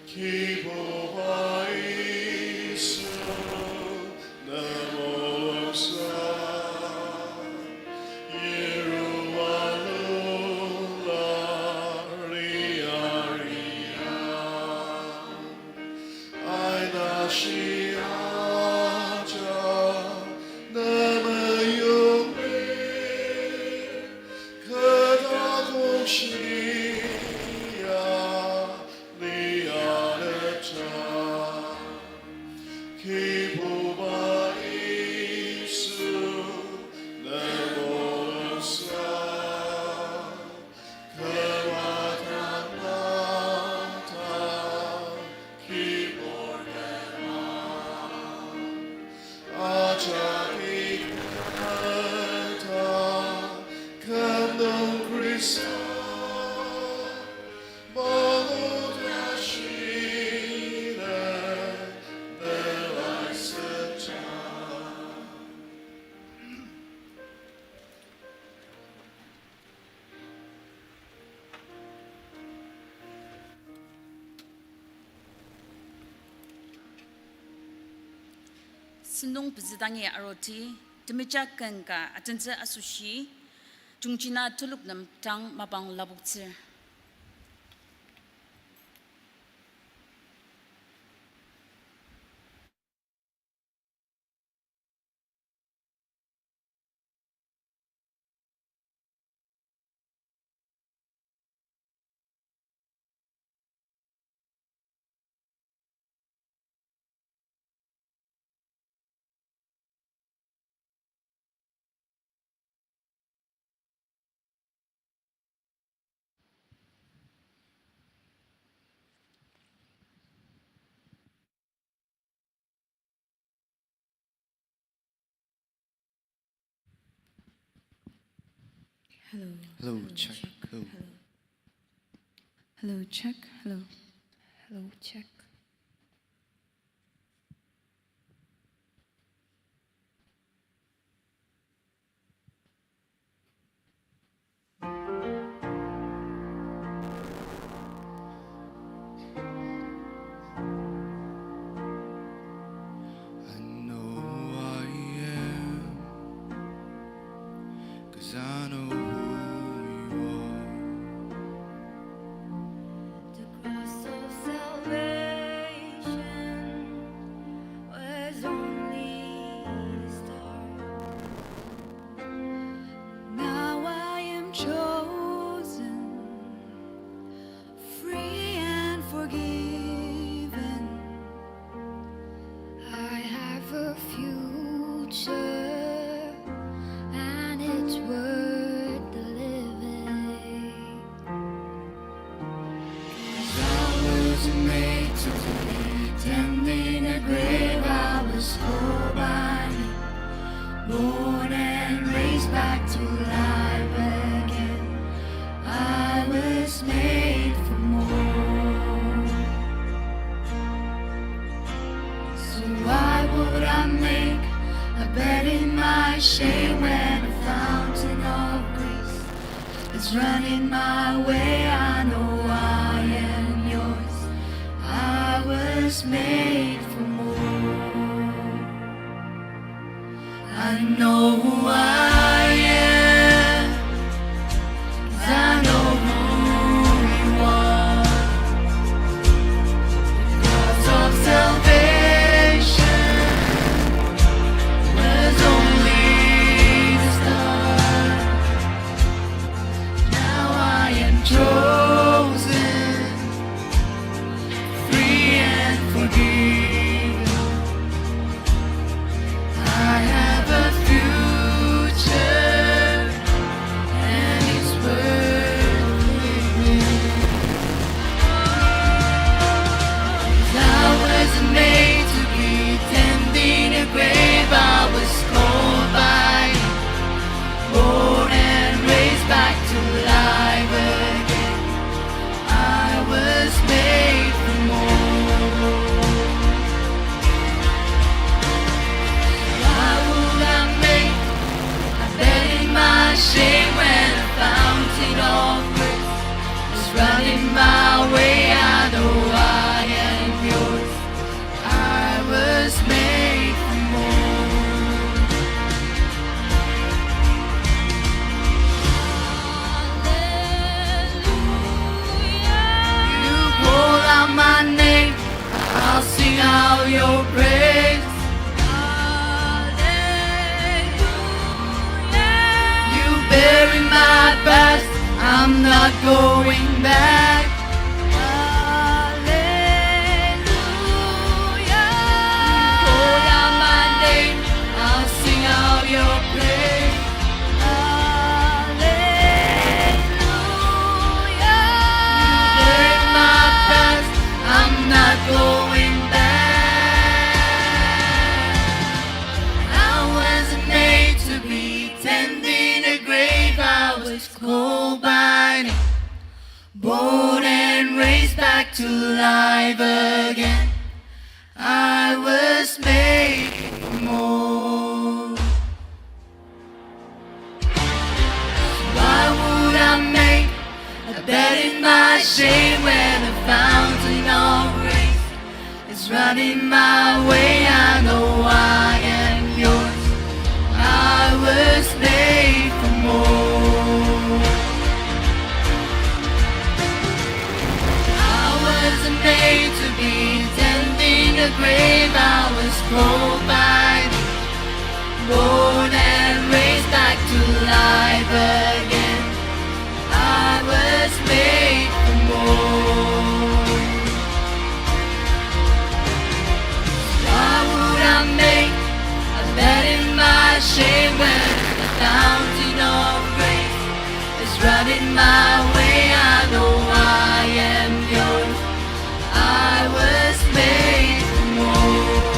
Kibuba Yisu, ne mulungsa, yirua lula riaria. Aina shia ja ne meyongmi, kü takok shia ni anepja. Kibuba Yisu, ne mulungsa, kü madangnang ta kibur tema. Ajak iketa küm nung Khrista, malu ta shiner ne laisepja. Sentong pezü dangi aroti, temejak ken ka atentsü asoshi, Jungjina telok nem tang mapang lapoktsür. Hello. Hello, hello, check, check. Hello. Hello. Hello, check. Hello. Hello, check. I know who I am, 'cause I know who you are. The cross of salvation was only the start. Now I am chosen, free and forgiven. I have a future, and it's worth the living. 'Cause I wasn't made to be damned in a grave. I was called by name, born and raised back to life. But in my shame when a fountain of grace is running my way, I know I am yours. I was made for more. I know who I am, 'cause I know who you are. The cross of salvation was only the start. Now I am chosen, free and forgiven. I have a future, and it's worth living. I wasn't made to be tending a grave. I was called by you, born and raised back to life again. I was made for more. Why would I make a bed in my shame when a fountain of grace is running my way? I know I am yours. I was made for more. Hallelujah. You call out my name, I'll sing out your praise. Hallelujah. You bury my past, I'm not going back. Hallelujah. You call out my name, I'll sing out your praise. Hallelujah. You bury my past, I'm not going back. I wasn't made to be tending a grave. I was called by name, born and raised back to life again. I was made for more. Why would I make a bed in my shame when a fountain of grace is running my way? I know I am yours. I was made for more. I wasn't made to be tending a grave. I was called by thee, born and raised back to life again. I was made for more. Why would I make a bed in my shame when the fountain of grace is running my way? I know I am yours. I was made for more.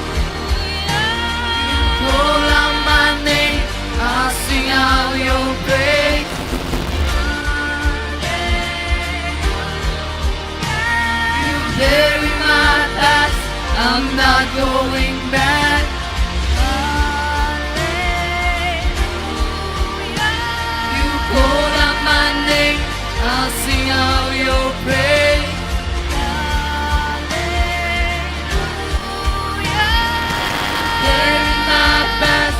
Hallelujah. You call out my name, I'll sing out your praise. You bury my past, I'm not going back. You call out my name, I'll sing out your praise. Bury my past,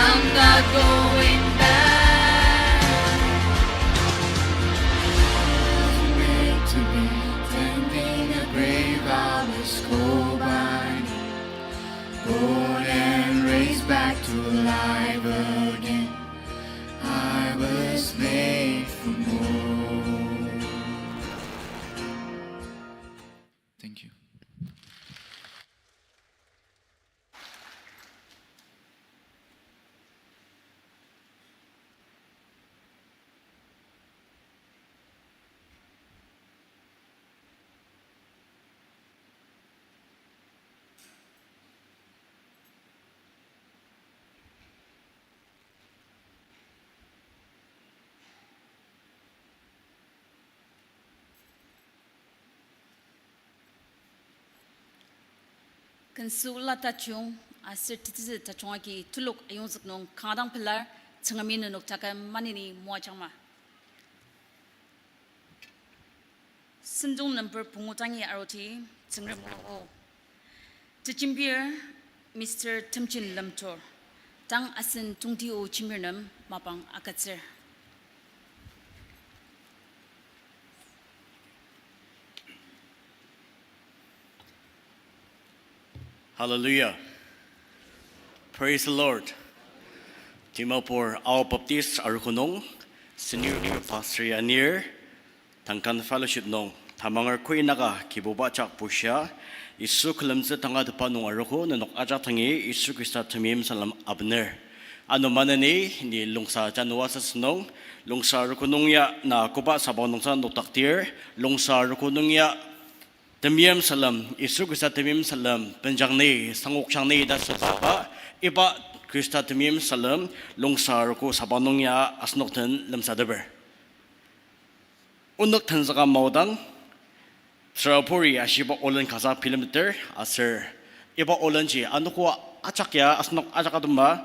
I'm not going back. I was made to be tending a grave. I was called by name, born and raised back to life again. I was made for more. Kensü la tajung aser tetsütsü tajung agi telok ayongzük nung kanga dang pelar, Tsüngremi nenok taküm maneni moajangma. Sentong number pungu dangi aruti, Tsüngrem o. Tejembir Mister Temjin Lemtur, tang asen tongti o jembir nem mapang agütsür. Hallelujah. Praise the Lord. Dimapur Ao Baptist Arogo nung, Senior Pastor anir, Tangkan Fellowship nung, tamanger koinaka Kibuba jak bushia, Yisu külemtsü tangatetba nung arogo nenok ajak dangi Yisu Khrista temeim salem abener. Ano maneni ni Longsa January sasü nung, Longsa Arogo nung ya na koba sabang nungsa nokdaktir, Longsa Arogo nung ya temeim salem, Yisu Khrista temeim salem benjang ni, sangokjang ni ta süba, iba Khrista temeim salem, Longsa Arogo sabang nung ya asenok den lemsateper. Onük tenzüka maodang, tsüraburi ashiba olen kasa bilemteter aser, iba olenji anogo ajak ya asenok ajak atema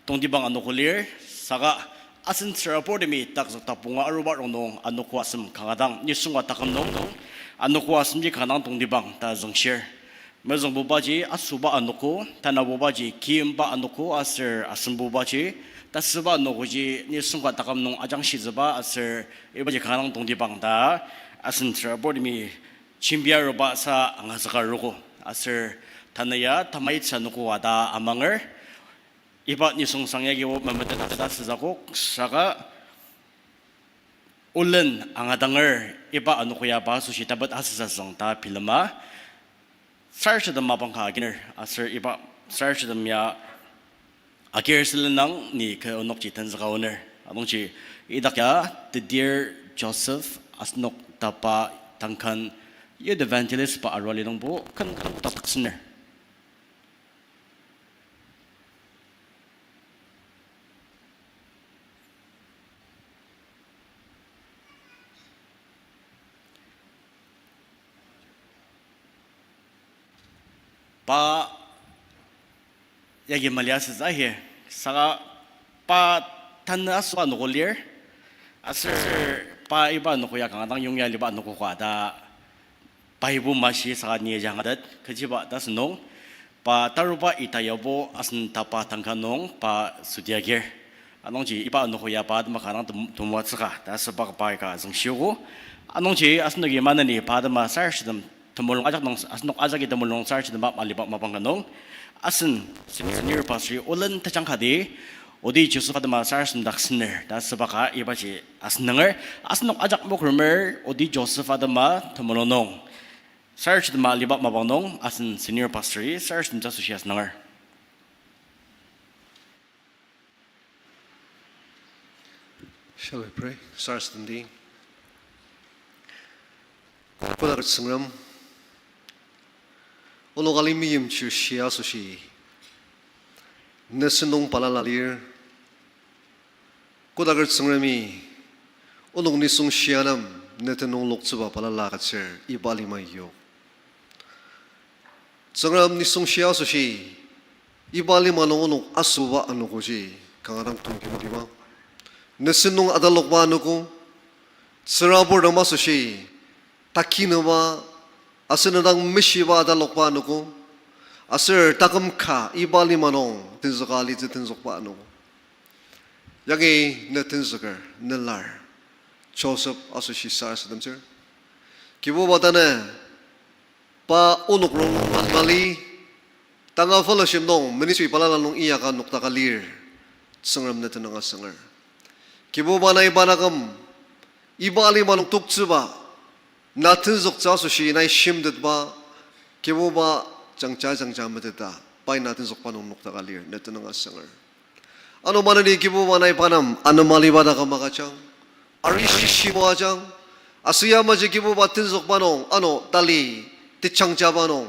tongtibang anogo lir, saka asen tsüraburtemi takzük tapunga aruba rongnung anogo asem kanga dang nisung ka taküm nung, anogo asemji kanga dang tongtibang ta züngshir. Mezüngbubaji asoba anogo, tanabubaji kiyimba anogo aser asembubaji tasüba anogoji nisung ka taküm nung ajangshitsüba aser ibaji kanga dang tongtibang ta asen tsüraburtemi jembi aruba sa angazüka arogo. Aser tanü ya tamaitsü anogo ata amanger, iba nisung sang yagi o memeteta süzakok saka olen angadanger iba anogo ya pa asoshi tapet asüsazüng ta bilema, sarasadem mapang ka aginer, aser iba sarasadem ya agir sülenang ni kü onükji tenzüka aoner. Anungji idak ya tedir Joseph asenok tapa Tangkan Youth Evangelist pa arua li nungbo ken ken taksüner. Pa yagi mali asütsü ahi, saka pa tanü asoba anogo lir, aser pa iba anogo ya kanga dang yongya aliba anogo ka ta paibo mashi saka ni jangatet, kechiba ta asünung, pa taruba ita yabo asen tapa Tangka nung pa südi agir. Anungji iba anogo ya pa atema kanga dang tem-, temoatsüka ta asüba ka pa ka züngshiogo. Anungji asenoki maneni pa atema sarasadem temulung ajak nung, asenok ajaki temulung sarasadema maliba mapang ka nung, asen senior pastor olen tejang kati, Odi Joseph atema sarasadem dak sener ta asüba ka ibaji asüngdanger. Asenok ajak mokremer Odi Joseph atema temulung nung sarasadema aliba mapang nung asen senior pastor-i sarasademtsü asoshi asüngdanger. Shall we pray? Sarasademdi. Kodaker Tsüngrem, onok alima yimchir shia asoshi ne sentong balala lir. Kodaker Tsüngremi onok nisung shia nem ne tenüng loktsüba balala agütsür iba alima yok. Tsüngrem, nisung shia asoshi iba alima nung onok asoba anogoji kanga dang tongtibang. Ne sentong atalokba anogo, tsüraburtem asoshi takinüba, aser ne dang meshiba atalokba anogo, aser taküm ka iba alima nung tenzüka alitsü tenzükba anogo, yangi ne tenzüker, ne lar, Joseph asoshi sarasademtsür. Kibuba, tanü pa onok rongnung mali, tanga fellowship nung ministry balala nung inyaka nokdaka lir, Tsüngrem ne tenüng asünger. Kibuba, nai pa taküm iba alima nung toktsüba, na tenzüktsü asoshi nai shimtetba, Kibuba, jangja jangja meteta pai na tenzükba nung nokdaka lir, ne tenüng asünger. Ano maneni Kibuba, nai pa nem anema aliba taküm agüjang, arishi moajang, aser yamaji Kibuba tenzükba nung ano tali, tejangjaba nung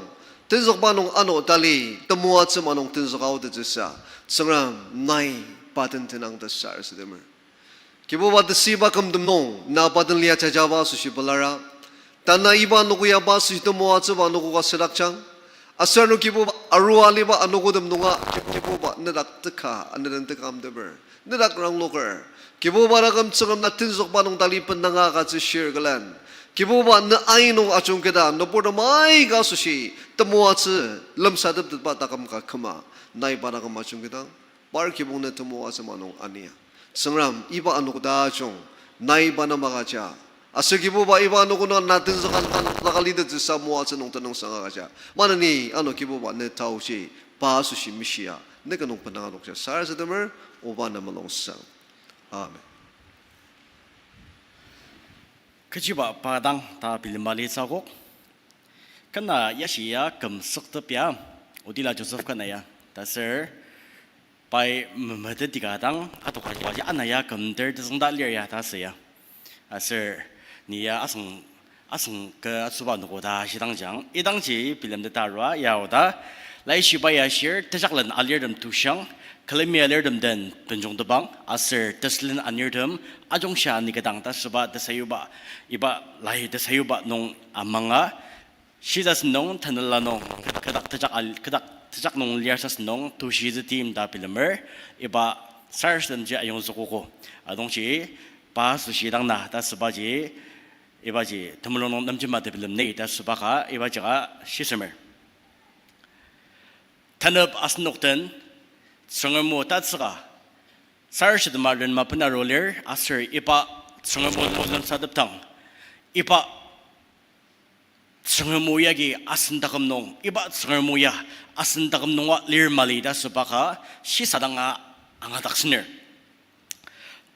tenzükba nung ano tali, temoatsü ma nung tenzüka aotettsüsa, Tsüngrem, nai pa den tenüng ta sarasademer. Kibuba, tesüiba kümtem nung na pa den lia jajaba asoshi pelara, tanü iba anogo ya pa asoshi temoatsüba anogo ka südakjang, Aser ano Kibuba arua aliba anogotem nunga, Kibuba nedak teka, aneren teka amteper. Nedak rangloker. Kibuba dak küm Tsüngrem na tenzükba nung tali bendanga agütsü shir külen. Kibuba ne ai nung ajungketa, nüburtem aika asoshi, temoatsü, lemsateptetba taküm ka küma. Nai pa dak küm ajungketang, par kibong ne temoatsü ma nung ania. Tsüngrem iba anogo tajung, nai pa nem agüja. Aser Kibuba iba anogo nung na tenzüka nung, na kali tetsüsa moatsü nung tenüngsang agüja. Maneni ano Kibuba ne taoji, pa asoshi mishia, ne kü nung benanga nokja sarasademer, oba ne mulungsang. Amen. Kechiba pa dang ta bilema litsü akok. Kena yashi ya küm süktep ya, Odila Joseph kena ya. Taser pai memetet dika dang, atok aji ana ya küm ter tezüngda lir ya ta sü ya. Aser ni ya asüng, asüng kü atsüba anogo ta shidangjang, idangji bilemteta arua ya oda, Laishiba ya shir, tejaklen alirtem tushang, külemi alirtem den benjongtebang, aser tesülen anirtem ajungshia ni kü dang ta süba tesayuba, iba lai tesayuba nung amanga, shisasen nung, tanela nung, kü dak tejak al-, kü dak tejak nung lir sasen nung, tushi zütim ta bilemer, iba sarasademji ayongzükogo. Adongji, pa asoshi dang na ta sübaji, ibaji temulung nung nemjema tebilem ni ta süba ka, ibaji ka shisemer. Tanep asenok den, Tsüngrem o tatsüka, sarasadema ren mapena aru lir, aser iba Tsüngrem o lemsatepdang, iba Tsüngrem o yagi asen taküm nung, iba Tsüngrem o ya asen taküm nunga lir mali ta süba ka, shisadanga angadaksener.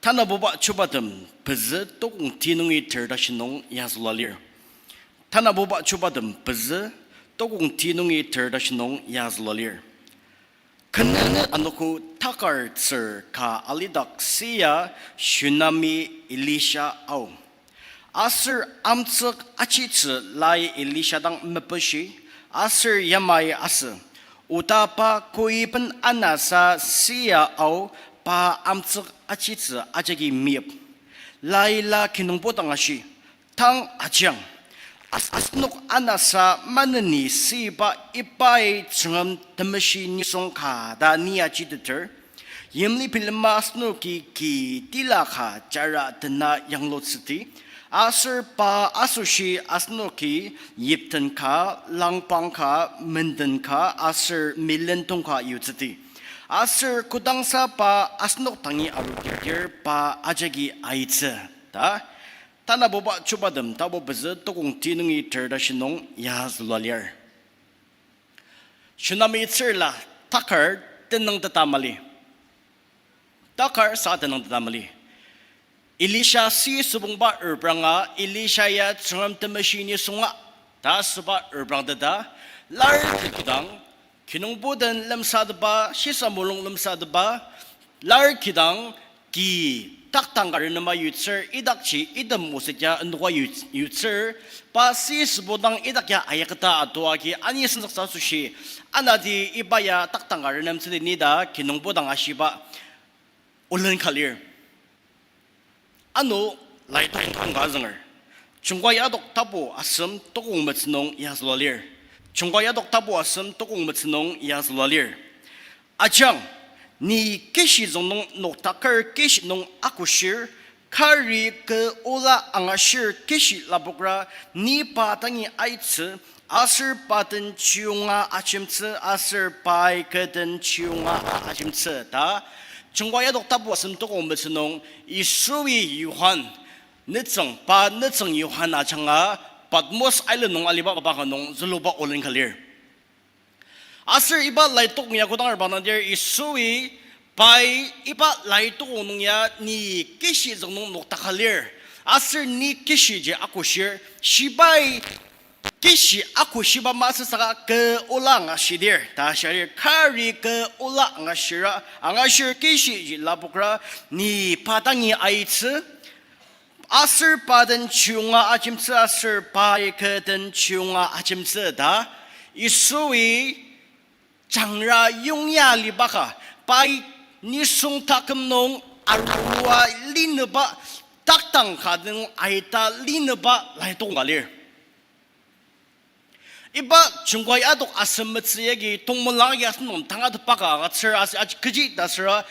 Tanabuba Chubatem pezü tokong ti nungi ter tashi nung ya zülua lir. Tanabuba Chubatem pezü tokong ti nungi ter tashi nung ya zülua lir. Ken anogo takar tsür ka alidak sia Shunami Elisha ao. Aser amtsük achitsü lai Elisha dang mepeshi, aser yamai asü. Oda pa koiben anasa sia ao pa amtsük achitsü ajaki meyip. Lai la kinungpo dang ashi, tang ajiang. As-, asenok anasa maneni süba ibai Tsüngrem temeshi nisung ka ta ni ajiteter. Yimli bilema asenoki ki tila ka jara tena yanglutsüti. Aser pa asoshi asenoki yipten ka, langpang ka, menden ka, aser melentong ka yutsüti. Aser kodangsa pa asenok dangi arudir pa ajaki aitsü ta. Tanabuba Chubatem tapu pezü tokong ti nungi ter tashi nung ya zülua lir. Shunami tsürla takar tenüngteta mali. Takar sa tenüngteta mali. Elisha si sübongba repranga, Elisha ya Tsüngrem temeshi nisunga ta süba reprangteta, lar kidang, kinungpo den lemsatepba, shisa mulung lemsatepba, lar kidang, ki taktang ka renema yutsür, idakji item osetya enoka yu-, yutsür, pa si sübo dang idak ya ayaketa ato agi ani senzüksa asoshi, anati iba ya taktang ka renemtsüdi ni ta kinungpo dang ashiba olen ka lir. Ano lai tokong ka azünger. Jungka yadok tapu asem tokong metsü nung ya zülua lir. Jungka yadok tapu asem tokong metsü nung ya zülua lir. Ajang, ni kishi züng nung noktaker kishi nung akoshir, kari kü ola angashir kishi lapokra, ni pa dangi aitsü, aser pa den chiyunga ajemtsü, aser pai kü den chiyunga ajemtsü ta. Jungka yadok tapu asem tokong metsü nung, Yisui Johan, nütsüng, pa nütsüng Johan ajanga, Patmos island nung aliba mapa ka nung züluba olen ka lir. Aser iba lai tokong ya kodang reprangdir Yisui pai iba lai tokong nung ya ni kishi züng nung noktaka lir. Aser ni kishiji akoshir, shibai kishi akoshiba masü saka kü ola angashidir ta shiadir, kari kü ola angashira, angashir kishiji lapokra, ni pa dangi aitsü, aser pa den chiyunga ajemtsü aser pai kü den chiyunga ajemtsü ta, Yisui jangra yongya aliba ka, pai nisung taküm nung arua linüba, taktang ka nung aita linüba lai tokong ka lir. Iba jungkai adok asem metsü yagi tongmelang agi asenok tangatetba ka agütsür, aser aji kechi ta süra,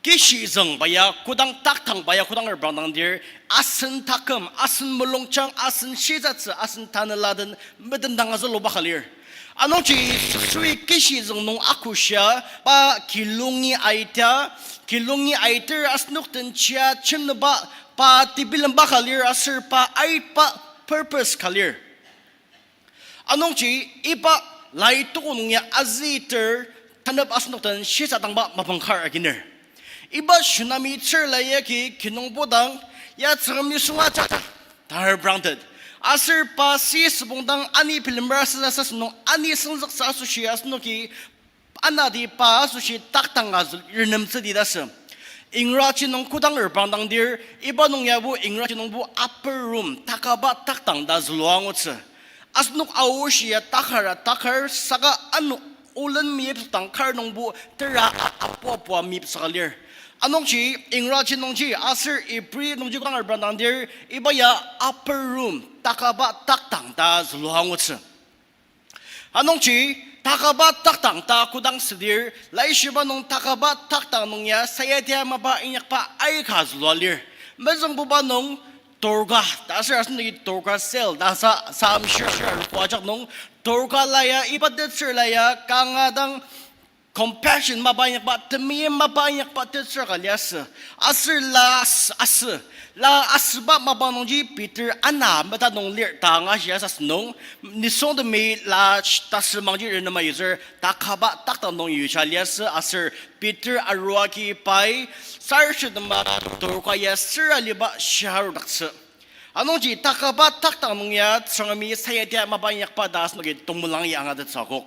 kishizüngba ya kodang, taktangba ya kodang reprangdangdir, asen taküm, asen mulungjang, asen shisatsü, asen tanela den metemdang azüluba ka lir. Anungji Yisui kishizüng nung akoshia, pa kilungi aita, kilungi aiter asenok den chia chimneba, pa tebilemba ka lir aser pa aitba purpose ka lir. Anungji iba lai toko nung ya azüter tanep asenok den shisadangba mapang kar aginer. Iba tsunami tsürla yagi kinungpudang ya Tsüngrem nisung ajak ta reprangtet. Aser pa si sübongdang ani bilemer asütsü asünung ani sengzüktsü asoshi asenoki anati pa asoshi taktang ka zü-, renemtsüdi ta sü. Ingraji nung kodang reprangdangdir, iba nung yabo Ingraji nungbo upper room, takaba taktang ta zülua angutsü. Asenok aoshi ya takara takar saka ano olen meyipsüdang kar nungbo tera a-, apu apua meyipsüka lir. Anungji Ingraji nungji aser Ibri nungji kodang reprangdangdir, iba ya upper room, takaba taktang ta zülua angutsü. Anungji takaba taktang ta kodang südir, laishiba nung takaba taktang nung ya sayatia mapa inyakba aika zülua lir. Mezüngbuba nung Durga ta aser asenoki Durga cell ta sa, sa amshir aruba ajak nung, Durga la ya, iba tetsür la ya kanga dang compassion mapa inyakba, temeim mapa inyakba tetsür ka liasü. Aser la as-, asü, la asüba mapa nungji Peter ana meta nung lir ta angashi asasü nung, nisungtemi la sh-, tasümangji renema yutsür takaba taktang nung yuja liasü aser Peter arua agi pai sarasadema Durga ya süra aliba shiarudaktsü. Anungji takaba taktang nung ya Tsüngremi sayatia mapa inyakba ta asenoki tongmelangi angatettsü akok.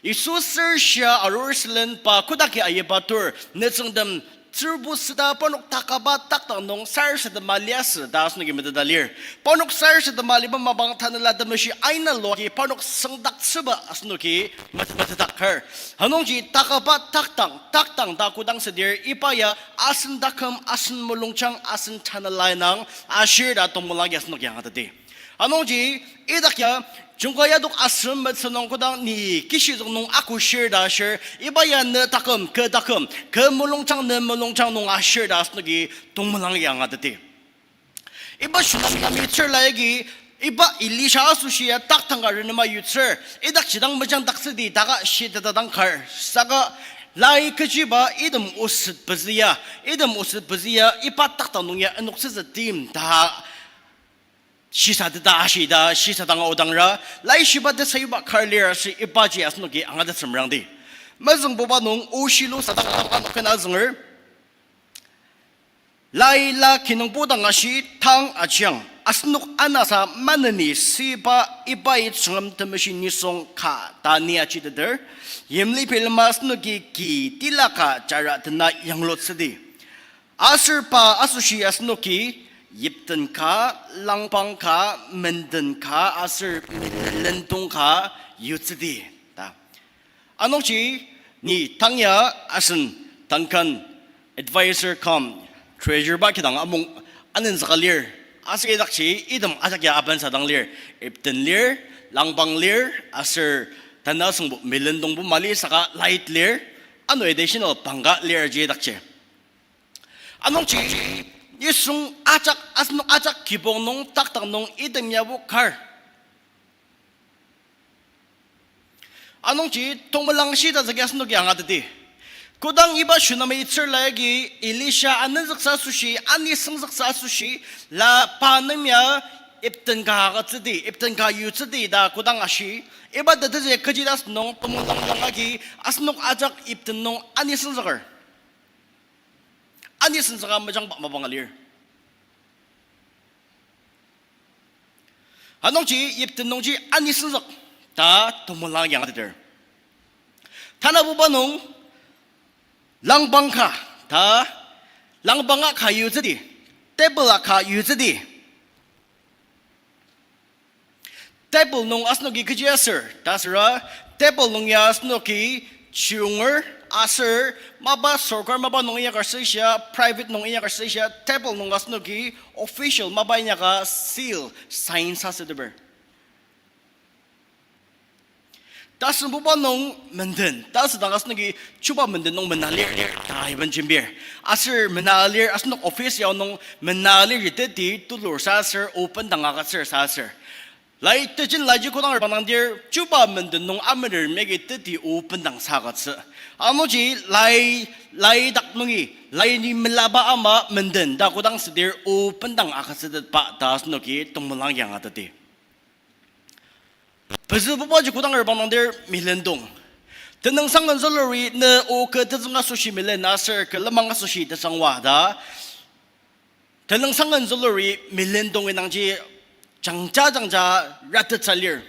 Yisu sür shia arur sülen pa kodaki ayiba tur, nütsüngtem tsürbu süda parnok takaba taktang nung sarasadema liasü ta asenoki meteta lir. Parnok sarasadema aliba mapang Tanela Temeshi aina luagi parnok süngdaktsüba asenoki met-, metetdaktsür. Anungji takaba taktang, taktang ta kodang südir iba ya asen taküm, asen mulungjang, asen Tanela indang ashir ta tongmelangi asenoki angateti. Anungji idak ya jungka yadok asem metsü nung kodang ni kishizüng nung akoshir ta ashir, iba ya ne taküm, kü taküm, kü mulungjang, ne mulungjang nung ashir ta asenoki tongmelangi angateti. Iba tsunami tsürla yagi, iba Elisha asoshi ya taktang ka renema yutsür, idakji dang mejangdaktsüdi ta ka shiteta dang kar, saka lai kechiba item oset pezü ya, item oset pezü ya iba taktang nung ya enoktsütsü tim ta shisadeta ashi ta shisadang aodangra, laishiba tesayuba kar lir aser ibaji asenoki angatettsü merangdi. Mezüngbuba nung oshilo sadang ano kena zünger. Lai la kinungpudang ashi tang ajiang, asenok anasa maneni süba ibai Tsüngrem Temeshi nisung ka ta ni ajiteter, yimli bilema asenoki ki tila ka jara tena yanglutsüdi. Aser pa asoshi asenoki yipten ka, langbang ka, menden ka aser melendong ka yutsüdi ta. Anungji ni tang ya asen Duncan advisor cum treasurer ba kidang amung anenzüka lir. Aser idakji item ajak ya abensadang lir. Yipten lir, langbang lir, aser tanü asüngbo melendongbo mali saka light lir, ano additional pangka lir ji idakji. Anungji nisung ajak, asenok ajak kibong nung taktang nung item yabo kar. Anungji tongmelang shita züki asenoki angateti. Kodang iba tsunami tsürla yagi Elisha anenzüktsü asoshi, ani süngzüktsü asoshi, la pa nem ya yipten ka agütsüdi, yipten ka yutsüdi ta kodang ashi, iba tetezü kechi ta asünung tongmelang yang agi asenok ajak yipten nung ani süngzüker. Ani süngzüka mejangba mapang alir. Anungji yipten nungji ani süngzük ta tongmelang yangateter. Tanabuba nung langbang ka ta, langbang aka yutsüdi, table aka yutsüdi. Table nung asenoki kechi aser ta süra, table nung ya asenoki chiunger aser mapa sorkar mapa nung inyaka süshia, private nung inyaka süshia, table nung asenoki official mapa inyaka seal, sign sa süteper. Tasembuba nung menden, tasüdang asenoki chuba menden nung mena lir, ta iben jembir. Aser mena lir, asenok office yao nung mena lir iteti tulur sa aser o bendang agütsür sa aser. Lai tejen laji kodang reprangdir, chuba menden nung amener megi teti o bendang sa agütsü. Anungji lai, lai dak nungi, lai ni melaba ama menden ta kodang südir o bendang agütsütetba ta asenoki temelang yanga teti. Pezübubaji kodang reprangdir milendong. Tenüngsang ken züluri ne o kü tetsüng asoshi milen aser kü lenmang asoshi tetsüngwa ta. Tenüngsang ken züluri milendong indangji jangja jangja ratetsa lir.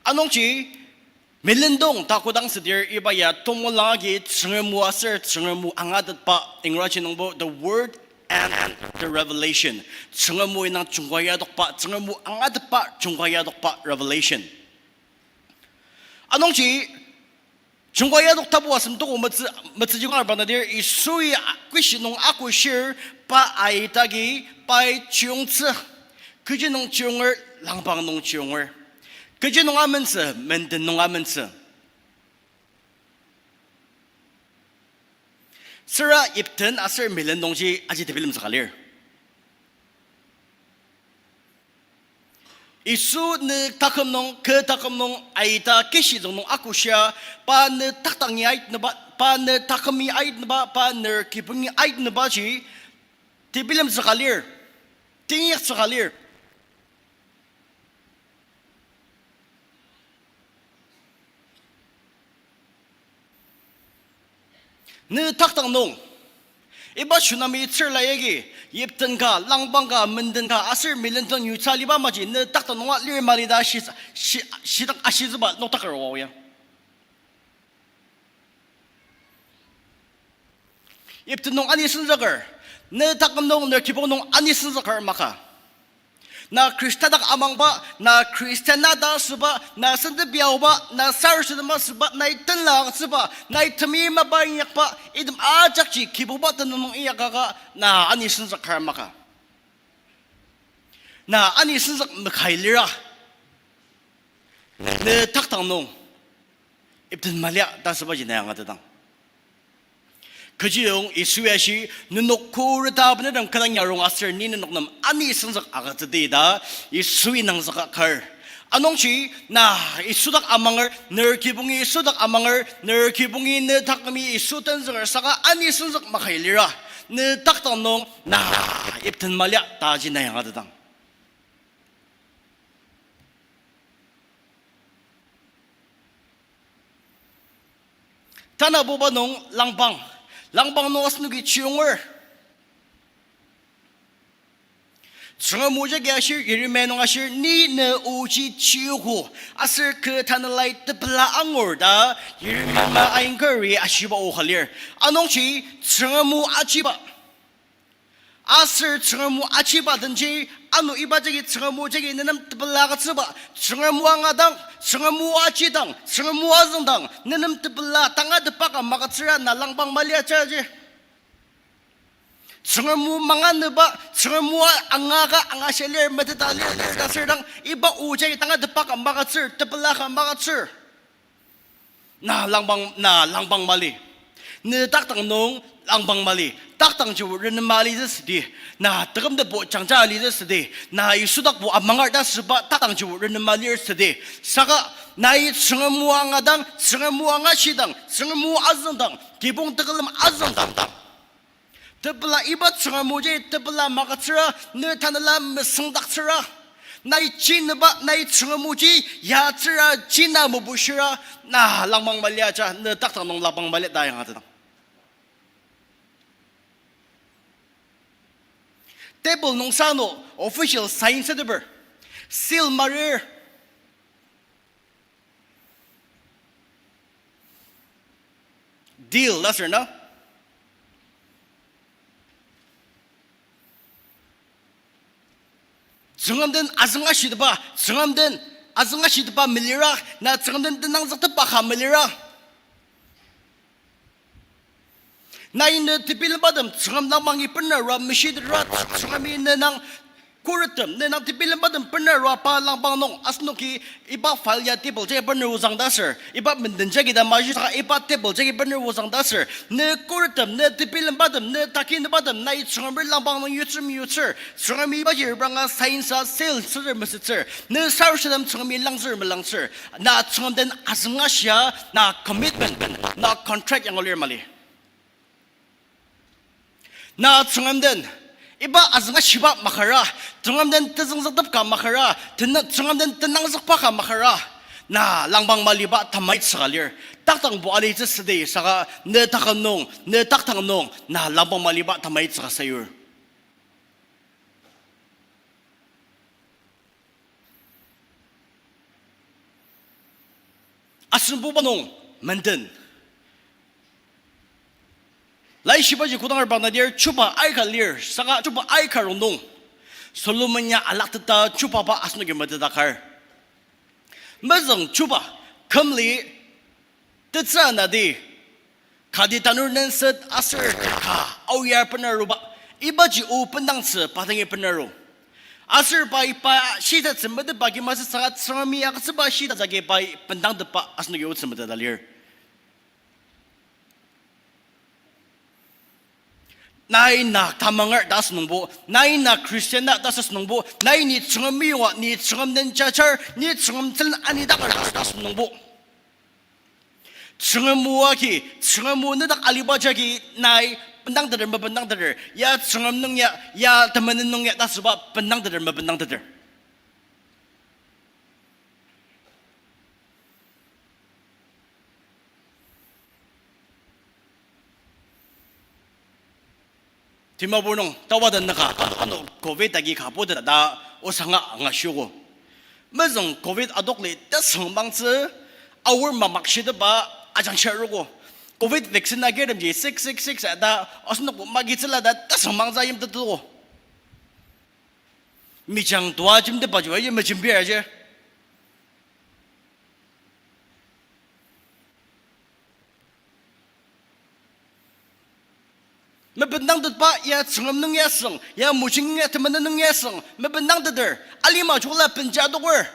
Anungji milendong ta kodang südir iba ya temelang agi Tsüngrem o aser Tsüngrem o angatetba, Ingraji nungbo the word and the revelation. Tsüngrem o indang jungka yadokba, Tsüngrem o angatetba jungka yadokba revelation. Anungji jungka yadok tapu asem toko metsü, metsüji kanga reprangdir Yisui a-, kushi nung akoshir pa aitagi pai chiyungtsü. Kechi nung chiyunger, langpang nung chiyunger. Kechi nung amentsü, menden nung amentsü. Süra yipten aser milendongji aji tebilemzüka lir. Yisu ne taküm nung, kü taküm nung, aita kishitsüng nung akoshia, pa ne taktangi aitnüba, pa ne takümi aitnüba, pa ner kibongi aitnübaji, tebilemzüka lir, teinyaktsüka lir. Ne taktang nung, iba tsunami tsürla yagi, yipten ka, langpang ka, menden ka, aser milendong yutsü aliba maji, ne taktang nunga lir mali ta ashi, shi, shitak ashitsüba noktaker oa ya. Yipten nung ani senzüker, ne taküm nung, ner kibong nung ani senzüker maka. Na Khrista dak amangba, na Khristan na ta asüba, na sentepiaoba, na sarasadema asüba, nai tenla agütsüba, nai temeim mapa inyakba, item ajakji Kibuba tenüng nung inyakaka, na ani senzüker maka. Na ani senzük makai lira. Ne taktang nung. Yipten malia ta asübaji na angatetang. Kechiyong Yisu ya ashi, nenok kü reta benetem kü dang yarung aser ni nenok nem ani senzük agütsüdi ta Yisui nangzüka kar. Anungji na Yisu dak amanger, ner kibongi Yisu dak amanger, ner kibongi ne takümi Yisu tenzüker saka ani senzük makai lira. Ne taktang nung na yipten malia ta aji na angatetang. Tanabuba nung langpang. Langpang nung asenoki chiyunger. Tsüngrem o jagi ashir, Yeremia nung ashir, ni ne oji chiyuogo, aser kü tanelai tepela angur ta, Yeremia ainkeri ashiba o ka lir. Anungji, Tsüngrem o ajiba. Aser Tsüngrem o ajiba denji, ano iba jagi Tsüngrem o jagi nenem tepela agütsüba, Tsüngrem o angadang, Tsüngrem o ajidang, Tsüngrem o azüngdang, nenem tepela tangatetba ka magütsüra na langpang malia jaji. Tsüngrem o manganüba, Tsüngrem o angaka angashilir meteta lir ta asürdang, iba o jagi tangatetba ka magütsür, tepela ka magütsür. Na langpang, na langpang mali. Ne taktang nung langpang mali. Taktang jibo renem mali zesüdi. Na tekümtepbo jangja ali zesüdi. Na Yisu dakbo amanger ta asüba taktang jibo renem mali zesüdi. Saka nai Tsüngrem o angadang, Tsüngrem o angashidang, Tsüngrem o azüngdang, kibong tekülem azüngdang. Tepela iba Tsüngrem oji tepela magütsüra, ne tanela mesüngdaktsüra. Nai jinüba, nai Tsüngrem oji yatsüra, jina mebushira, na langpang mali aja, ne taktang nung langpang mali ta angatetang. Table nung sano official sign süteper, seal marir. Deal ta asür na. Tsüngrem den azüng ashiteba, Tsüngrem den azüng ashiteba melira, na Tsüngrem den tenangzüktepba ka melira. Nai ne tebilembatem Tsüngrem langmangi benra meshitera, Tsüngremi ne nang Khuret tem, ne nang tebilembatem bener arua pa langpang nung, asenoki iba file ya table jagi bener ozang ta sür, iba menden jagi ta maji saka iba table jagi bener ozang ta sür, ne khuret tem, ne tebilembatem, ne takinübatem, nai Tsüngremi langpang nung yutsür meyutsür, Tsüngremi ibaji repranga sign sa seal asütsür mesütsür, ne sarasadem Tsüngremi langtsür melangtsür, na Tsüngrem den azüngashia, na commitment, na contract yanglur mali. Na Tsüngrem den, iba azüngashiba makara, Tsüngrem den tezüngzüktepka makara, tena-, Tsüngrem den tenangzükba ka makara, na langpang maliba tamaitsüka lir. Taktangbo alitsü südi saka, ne taküm nung, ne taktang nung, na langpang maliba tamaitsüka sayur. Asenbuba nung menden. Laishibaji kodang arba nadir chuba aika lir, saka chuba aika rongnung, Solomon ya alakteta chubaba asenoki metetdakar. Mezüng chuba, kümli, tetsü anadi, kati tanur nenset aser ka aoyar benaruba, ibaji o bendangtsü pa dangi benaru. Aser pai pa shitettsü metetba ki masü saka Tsüngremi agütsüba shitettsü agi pai bendangtetba asenoki otsü meteta lir. Nai na tamanger ta asünungbo, nai na Christian na ta asünungbo, nai ni Tsüngrem meyonga, ni Tsüngrem den jajar, ni Tsüngrem tsülen anidaker ta asünungbo. Tsüngrem o agi, Tsüngrem o nedak aliba jagi nai bendangteter mebendangteter, ya Tsüngrem nung ya, ya temenen nung ya ta asüba bendangteter mebendangteter. Dimapur nung tawa den naka ano, ano covid agi ka putet ta osanga angashiogo. Mezüng covid adokli tesüngmangtsü aor mamakshitepa ajangshia arogo. Covid vaccine agirtemji six six six ta asenokbo magitsüla ta tesüngmangtsü ayimtettogo. Mijang tua jemtepa jua aji mejembir aji. Mebendangtetba ya Tsüngrem nung ya süng, ya mojing ya temenen nung ya süng, mebendangteter, alima jokla benja adoker.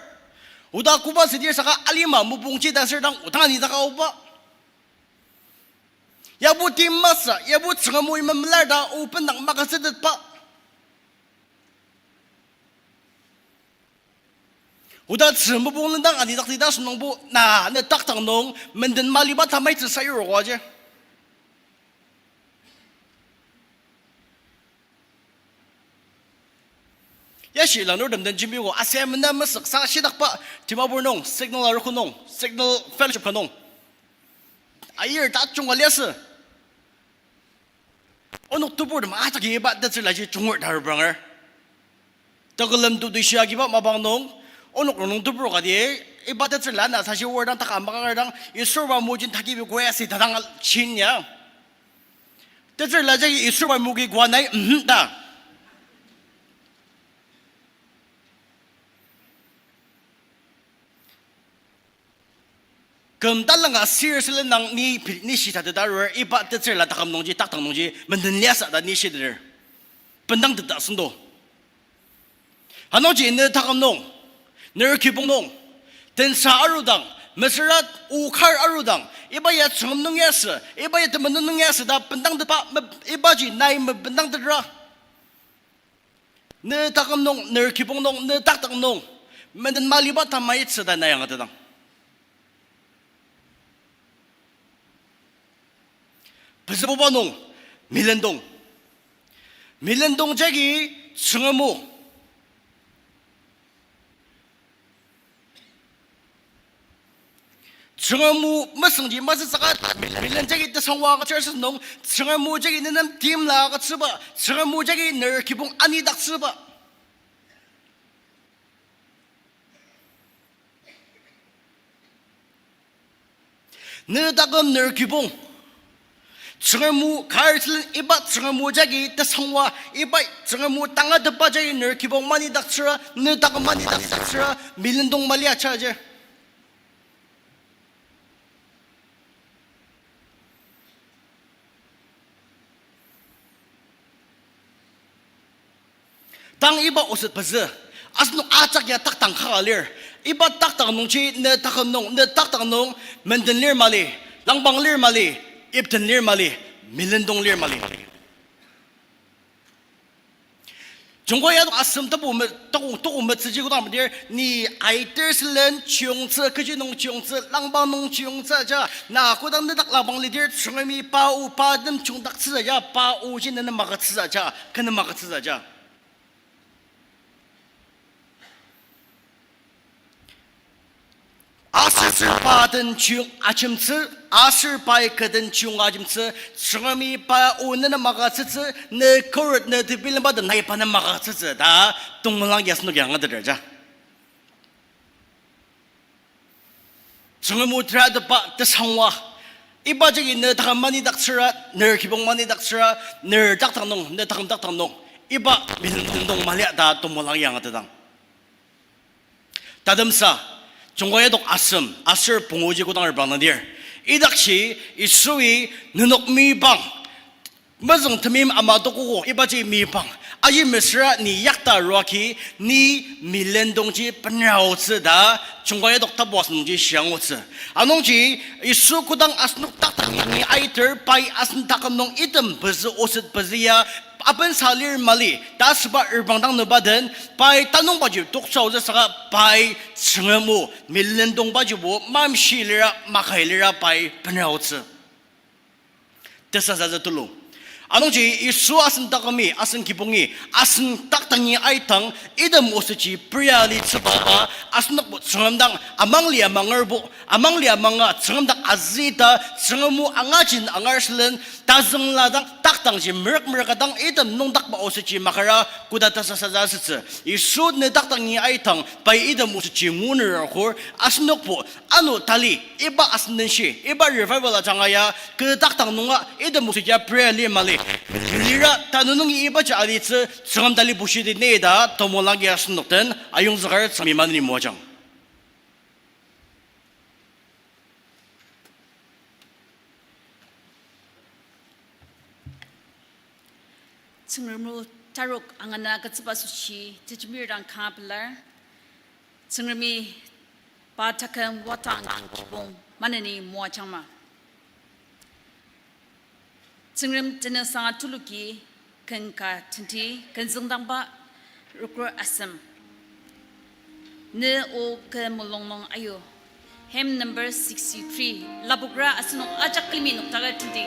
Oda koba südir saka alima mopungji ta asür dang odang anidaka aoba. Yabo tim masü, yabo Tsüngrem o memelar ta o bendang magütsütetba. Oda Tsüngrem mopung len dang anidaktsü ta asünungbo, na, ne taktang nung menden maliba tamaitsü sayurogo aji. Yashi lanurtem den jembiogo, aser mena mesük sa shidakba, Dimapur nung, Signal arogo nung, Signal Fellowship ka nung. Ayir tajungka liasü. Onok teburtem ajaki iba tetsürlaji jungur ta repranger. Tekülem tetushi agiba mapang nung, onok rongnung tebur kati, iba tetsürla na sashi wardang taka makanger dang, Yisurba mojin takibi koya si tadang chin ya. Tetsürla jagi Yisurba moki koa nai, mhm, ta. Küm talanga serious len nang ni pi-, ni shitateta arur iba tetsürla taküm nungji, taktang nungji, menden liasü ta ni shiteter. Bendangteta süngdo. Anungji ne taküm nung, ner kibong nung, tensa arudang, mesüra o kar arudang, iba ya Tsüngrem nung ya sü, iba ya temenen nung ya sü ta bendangtetba me-, ibaji nai mebendangtetra. Ne taküm nung, ner kibong nung, ne taktang nung, menden maliba tamaitsü ta nai angatetang. Pezübuba nung, milendong. Milendong jagi Tsüngrem o. Tsüngrem o mesüngji masü saka, milen jagi tesangwa agütsür sü nung, Tsüngrem o jagi nenem timla agütsüba, Tsüngrem o jagi ner kibong anidaktsüba. Ne taküm ner kibong. Tsüngrem o kar sülen iba Tsüngrem o jagi tesangwa, iba Tsüngrem o tangatetba jagi ner kibong manidaktsüra, ne taküm manidaktsüra, milendong mali achaji. Tang iba oset pezü, asenok ajak ya taktang kaka lir. Iba taktang nungji ne taküm nung, ne taktang nung menden lir mali, langbang lir mali, ipten lir mali, milendong lir mali. Jungko ya tok asem tapu me-, tokong, tokong metsüji kodang medir, ni aiter sülen chiyungtsü, kechi nung chiyungtsü, langbang nung chiyungtsü aja, na kodang nedak langbang lidir, Tsüngremi pa o pa nem chiyungdaktsü aja, pa oji ne nem magütsü aja, kü nem magütsü aja. Aser pa den chiyung ajemtsü, aser pai kü den chiyung ajemtsü, Tsüngremi pa o ne nem magütsütsü, ne khuret ne tebilemba den nai pa nem magütsütsü ta, tongmelang ya asenok ya angateter ja. Tsüngrem o tera tepa tesangwa. Iba jagi ne taküm manidaktsüra, ner kibong manidaktsüra, ner taktang nung, ne taküm taktang nung, iba milendong mali ta tongmelang ya angatetang. Tatemsa, jungko ya tok asem, aser punguji kodang reprangdangdir, idakji Yisui nenok meyipang, mezüng temeim ama tokogo ibaji meyipang, aji mesüra ni yakta aruagi, ni milendongji benraotsü ta, jungko ya tok tapu asem nungji shiangutsü. Anungji, Yisu kodang asenok taktang yangi aiter, pai asen taküm nung item pezü oset pezü ya apensa lir mali ta asüba reprangdang nüba den, pai tanungbaji toksaotsü saka pai Tsüngrem o milendongbajibo mamshi lira, makai lira pai benraotsü. Tesasatsü tulu. Anungji Yisu asen takümi, asen kibongi, asen taktangi aitang, item osetji peria litsüba, asenokbo Tsüngrem dang amang lia mangerbo, amang lia manga Tsüngrem dak azüta, Tsüngrem o angajin angar sülen, tazüngla dang taktangji merük merük dang item nüngdakba osetji makara koda tesasatsü asütsü. Yisu ne taktangi aitang, pai item osetji nguner akur, asenokbo ano tali, iba asen denshi, iba revival ajanga ya, kü taktang nunga, item osetji peria lir mali. Lira tanü nungi ibaji alitsü, Tsüngrem tali bushidi ne ta, tongmelang ya asenok den, ayongzüker Tsüngremi maneni moajang. Tsüngrem o tarok angana agütsüba asoshi tejembir dang kanga pelar. Tsüngremi pa taküm wadang kibong maneni moajangma. Tsüngrem tenüngsanga tuluki ken ka tenti, ken züngdangba rokür asem. Ne o kü mulung nung ayu. Hymn number sixty-three. Lapokra asenok ajak külemi noktaker tenti.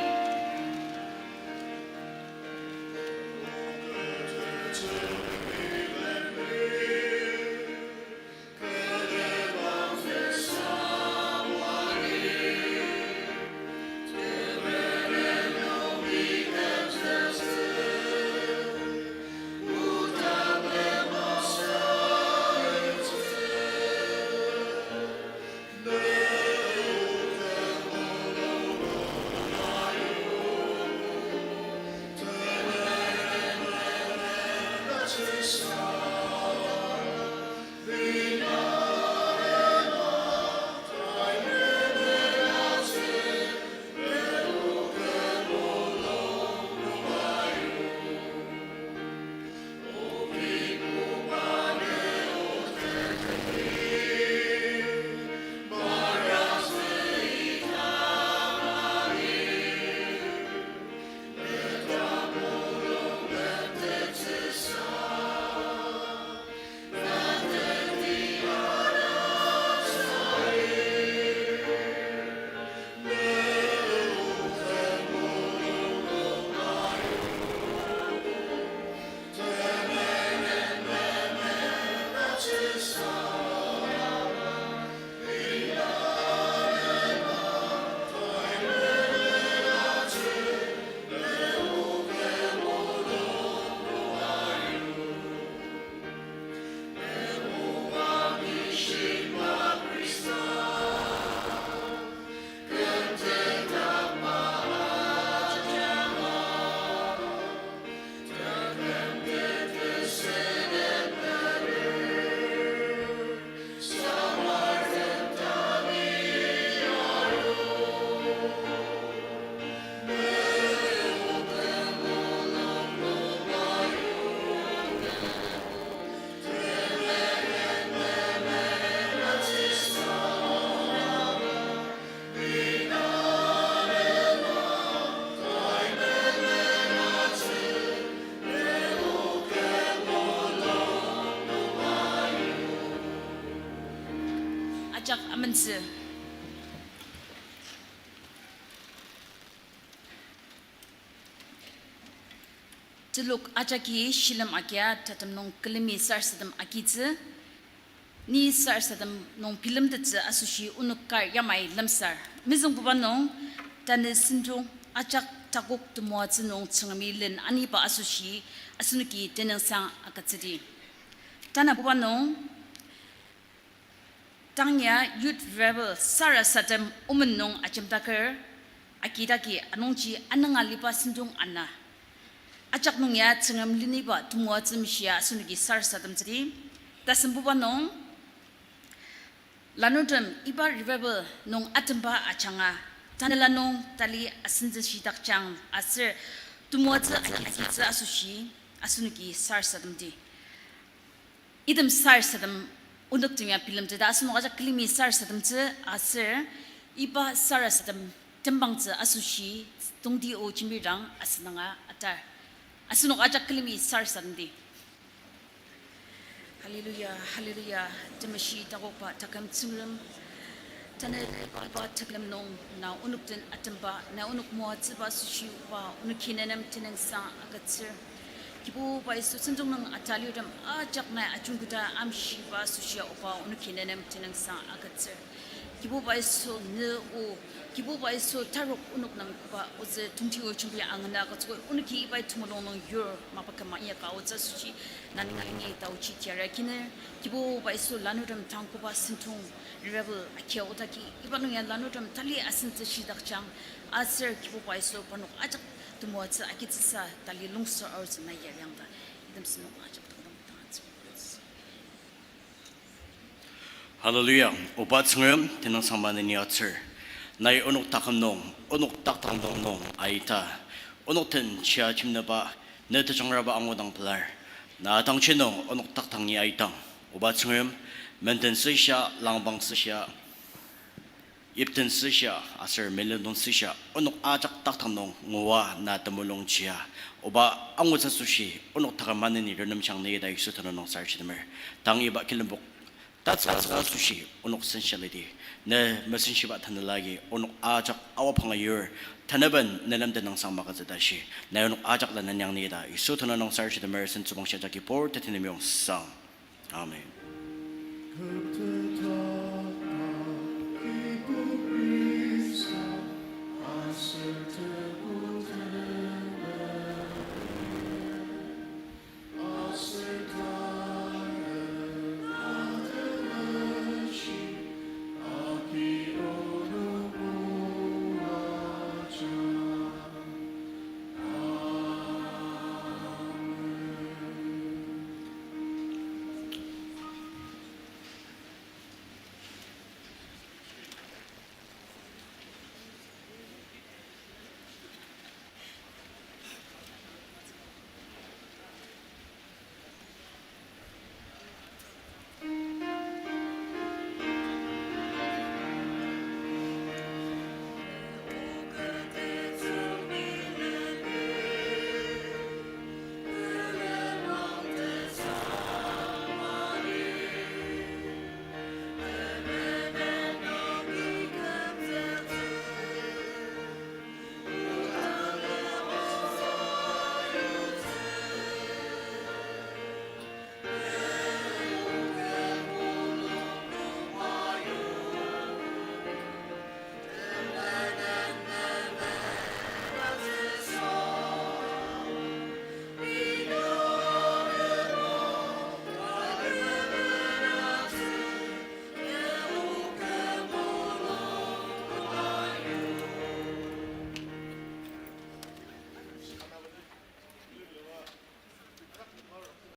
Jak amentsü. Telok ajaki shilem agia tatem nung külemi sarasadem agitsü. Ni sarasadem nung bilemtettsü asoshi onok kar yamai lemsar. Mezüngbuba nung, tanü sentong ajak takok temoatsü nung Tsüngremi len aniba asoshi asenoki tenüngsang agütsüdi. Tanabuba nung, tang ya Youth Revival sarasadem omen nung ajemdaker, agidagi anungji ananga liba sentong ana. Ajak nung ya Tsüngrem leniba temoatsü meshia asenoki sarasademtsüdi. Tasembuba nung, lanurtem iba revival nung atemba ajanga, tanela nung tali asentsü shidakjang aser temoatsü agitsü asoshi asenoki sarasademdi. Item sarasadem onoktem ya bilemteta asenok ajak külemi sarasademtsü aser iba sarasadem tembangtsü asoshi tongti o jembidang asenanga atar. Asenok ajak külemi sarasademdi. Hallelujah, hallelujah. Temeshi takokba taküm Tsüngrem. Tanü iba tekülem nung na onok den atemba, na onok moatsüba asoshi oba onoki ne nem tenüngsang agütsür. Kibuba Yisu, sentong nung atalirtem ajak nai ajungketa amshiba asoshi oba onoki ne nem tenüngsang agütsür. Kibuba Yisu, ne o, Kibuba Yisu, tarok onok nem koba ozü tongti o jembi angana agütsüogo, onoki ibai temulung nung yur mapa küma inyaka otsü asoshi na nungi taochi tiara kiner. Kibuba Yisu, lanurtem tang koba sentong revival akia otaki iba nung ya lanurtem tali asentsü shidakjang aser Kibuba Yisu, parnok ajak temoatsü agitsüsa tali longsa arutsü na yariang ta. Item sentong ajak tongdang tang atsü. Hallelujah. Oba Tsüngrem, tenüngsang maneni atsür. Nai onok taküm nung, onok taktang dong nung aita, onok den chia jimnüba, ne tejangraba angudang pelar. Na tangji nung onok taktangi aitang, Oba Tsüngrem, menden süshia, langbang süshia, yipten süshia, aser melendong süshia, onok ajak taktang nung ngua na temulung chia. Oba angutsü asoshi, onok taküm maneni renemjang ni ta Yisu tenüng nung sarasademer. Tang iba kilembo tatsüka asoshi onok sensa lidi. Ne mesenshiba tanela agi onok ajak awa panga yur. Tanaben ne lemten nung sang magütsü tashi, nai onok ajak la nenyang ni ta Yisu tenüng nung sarasademer, sentsübang shia jagi pur tetenemi ongsang. Amen.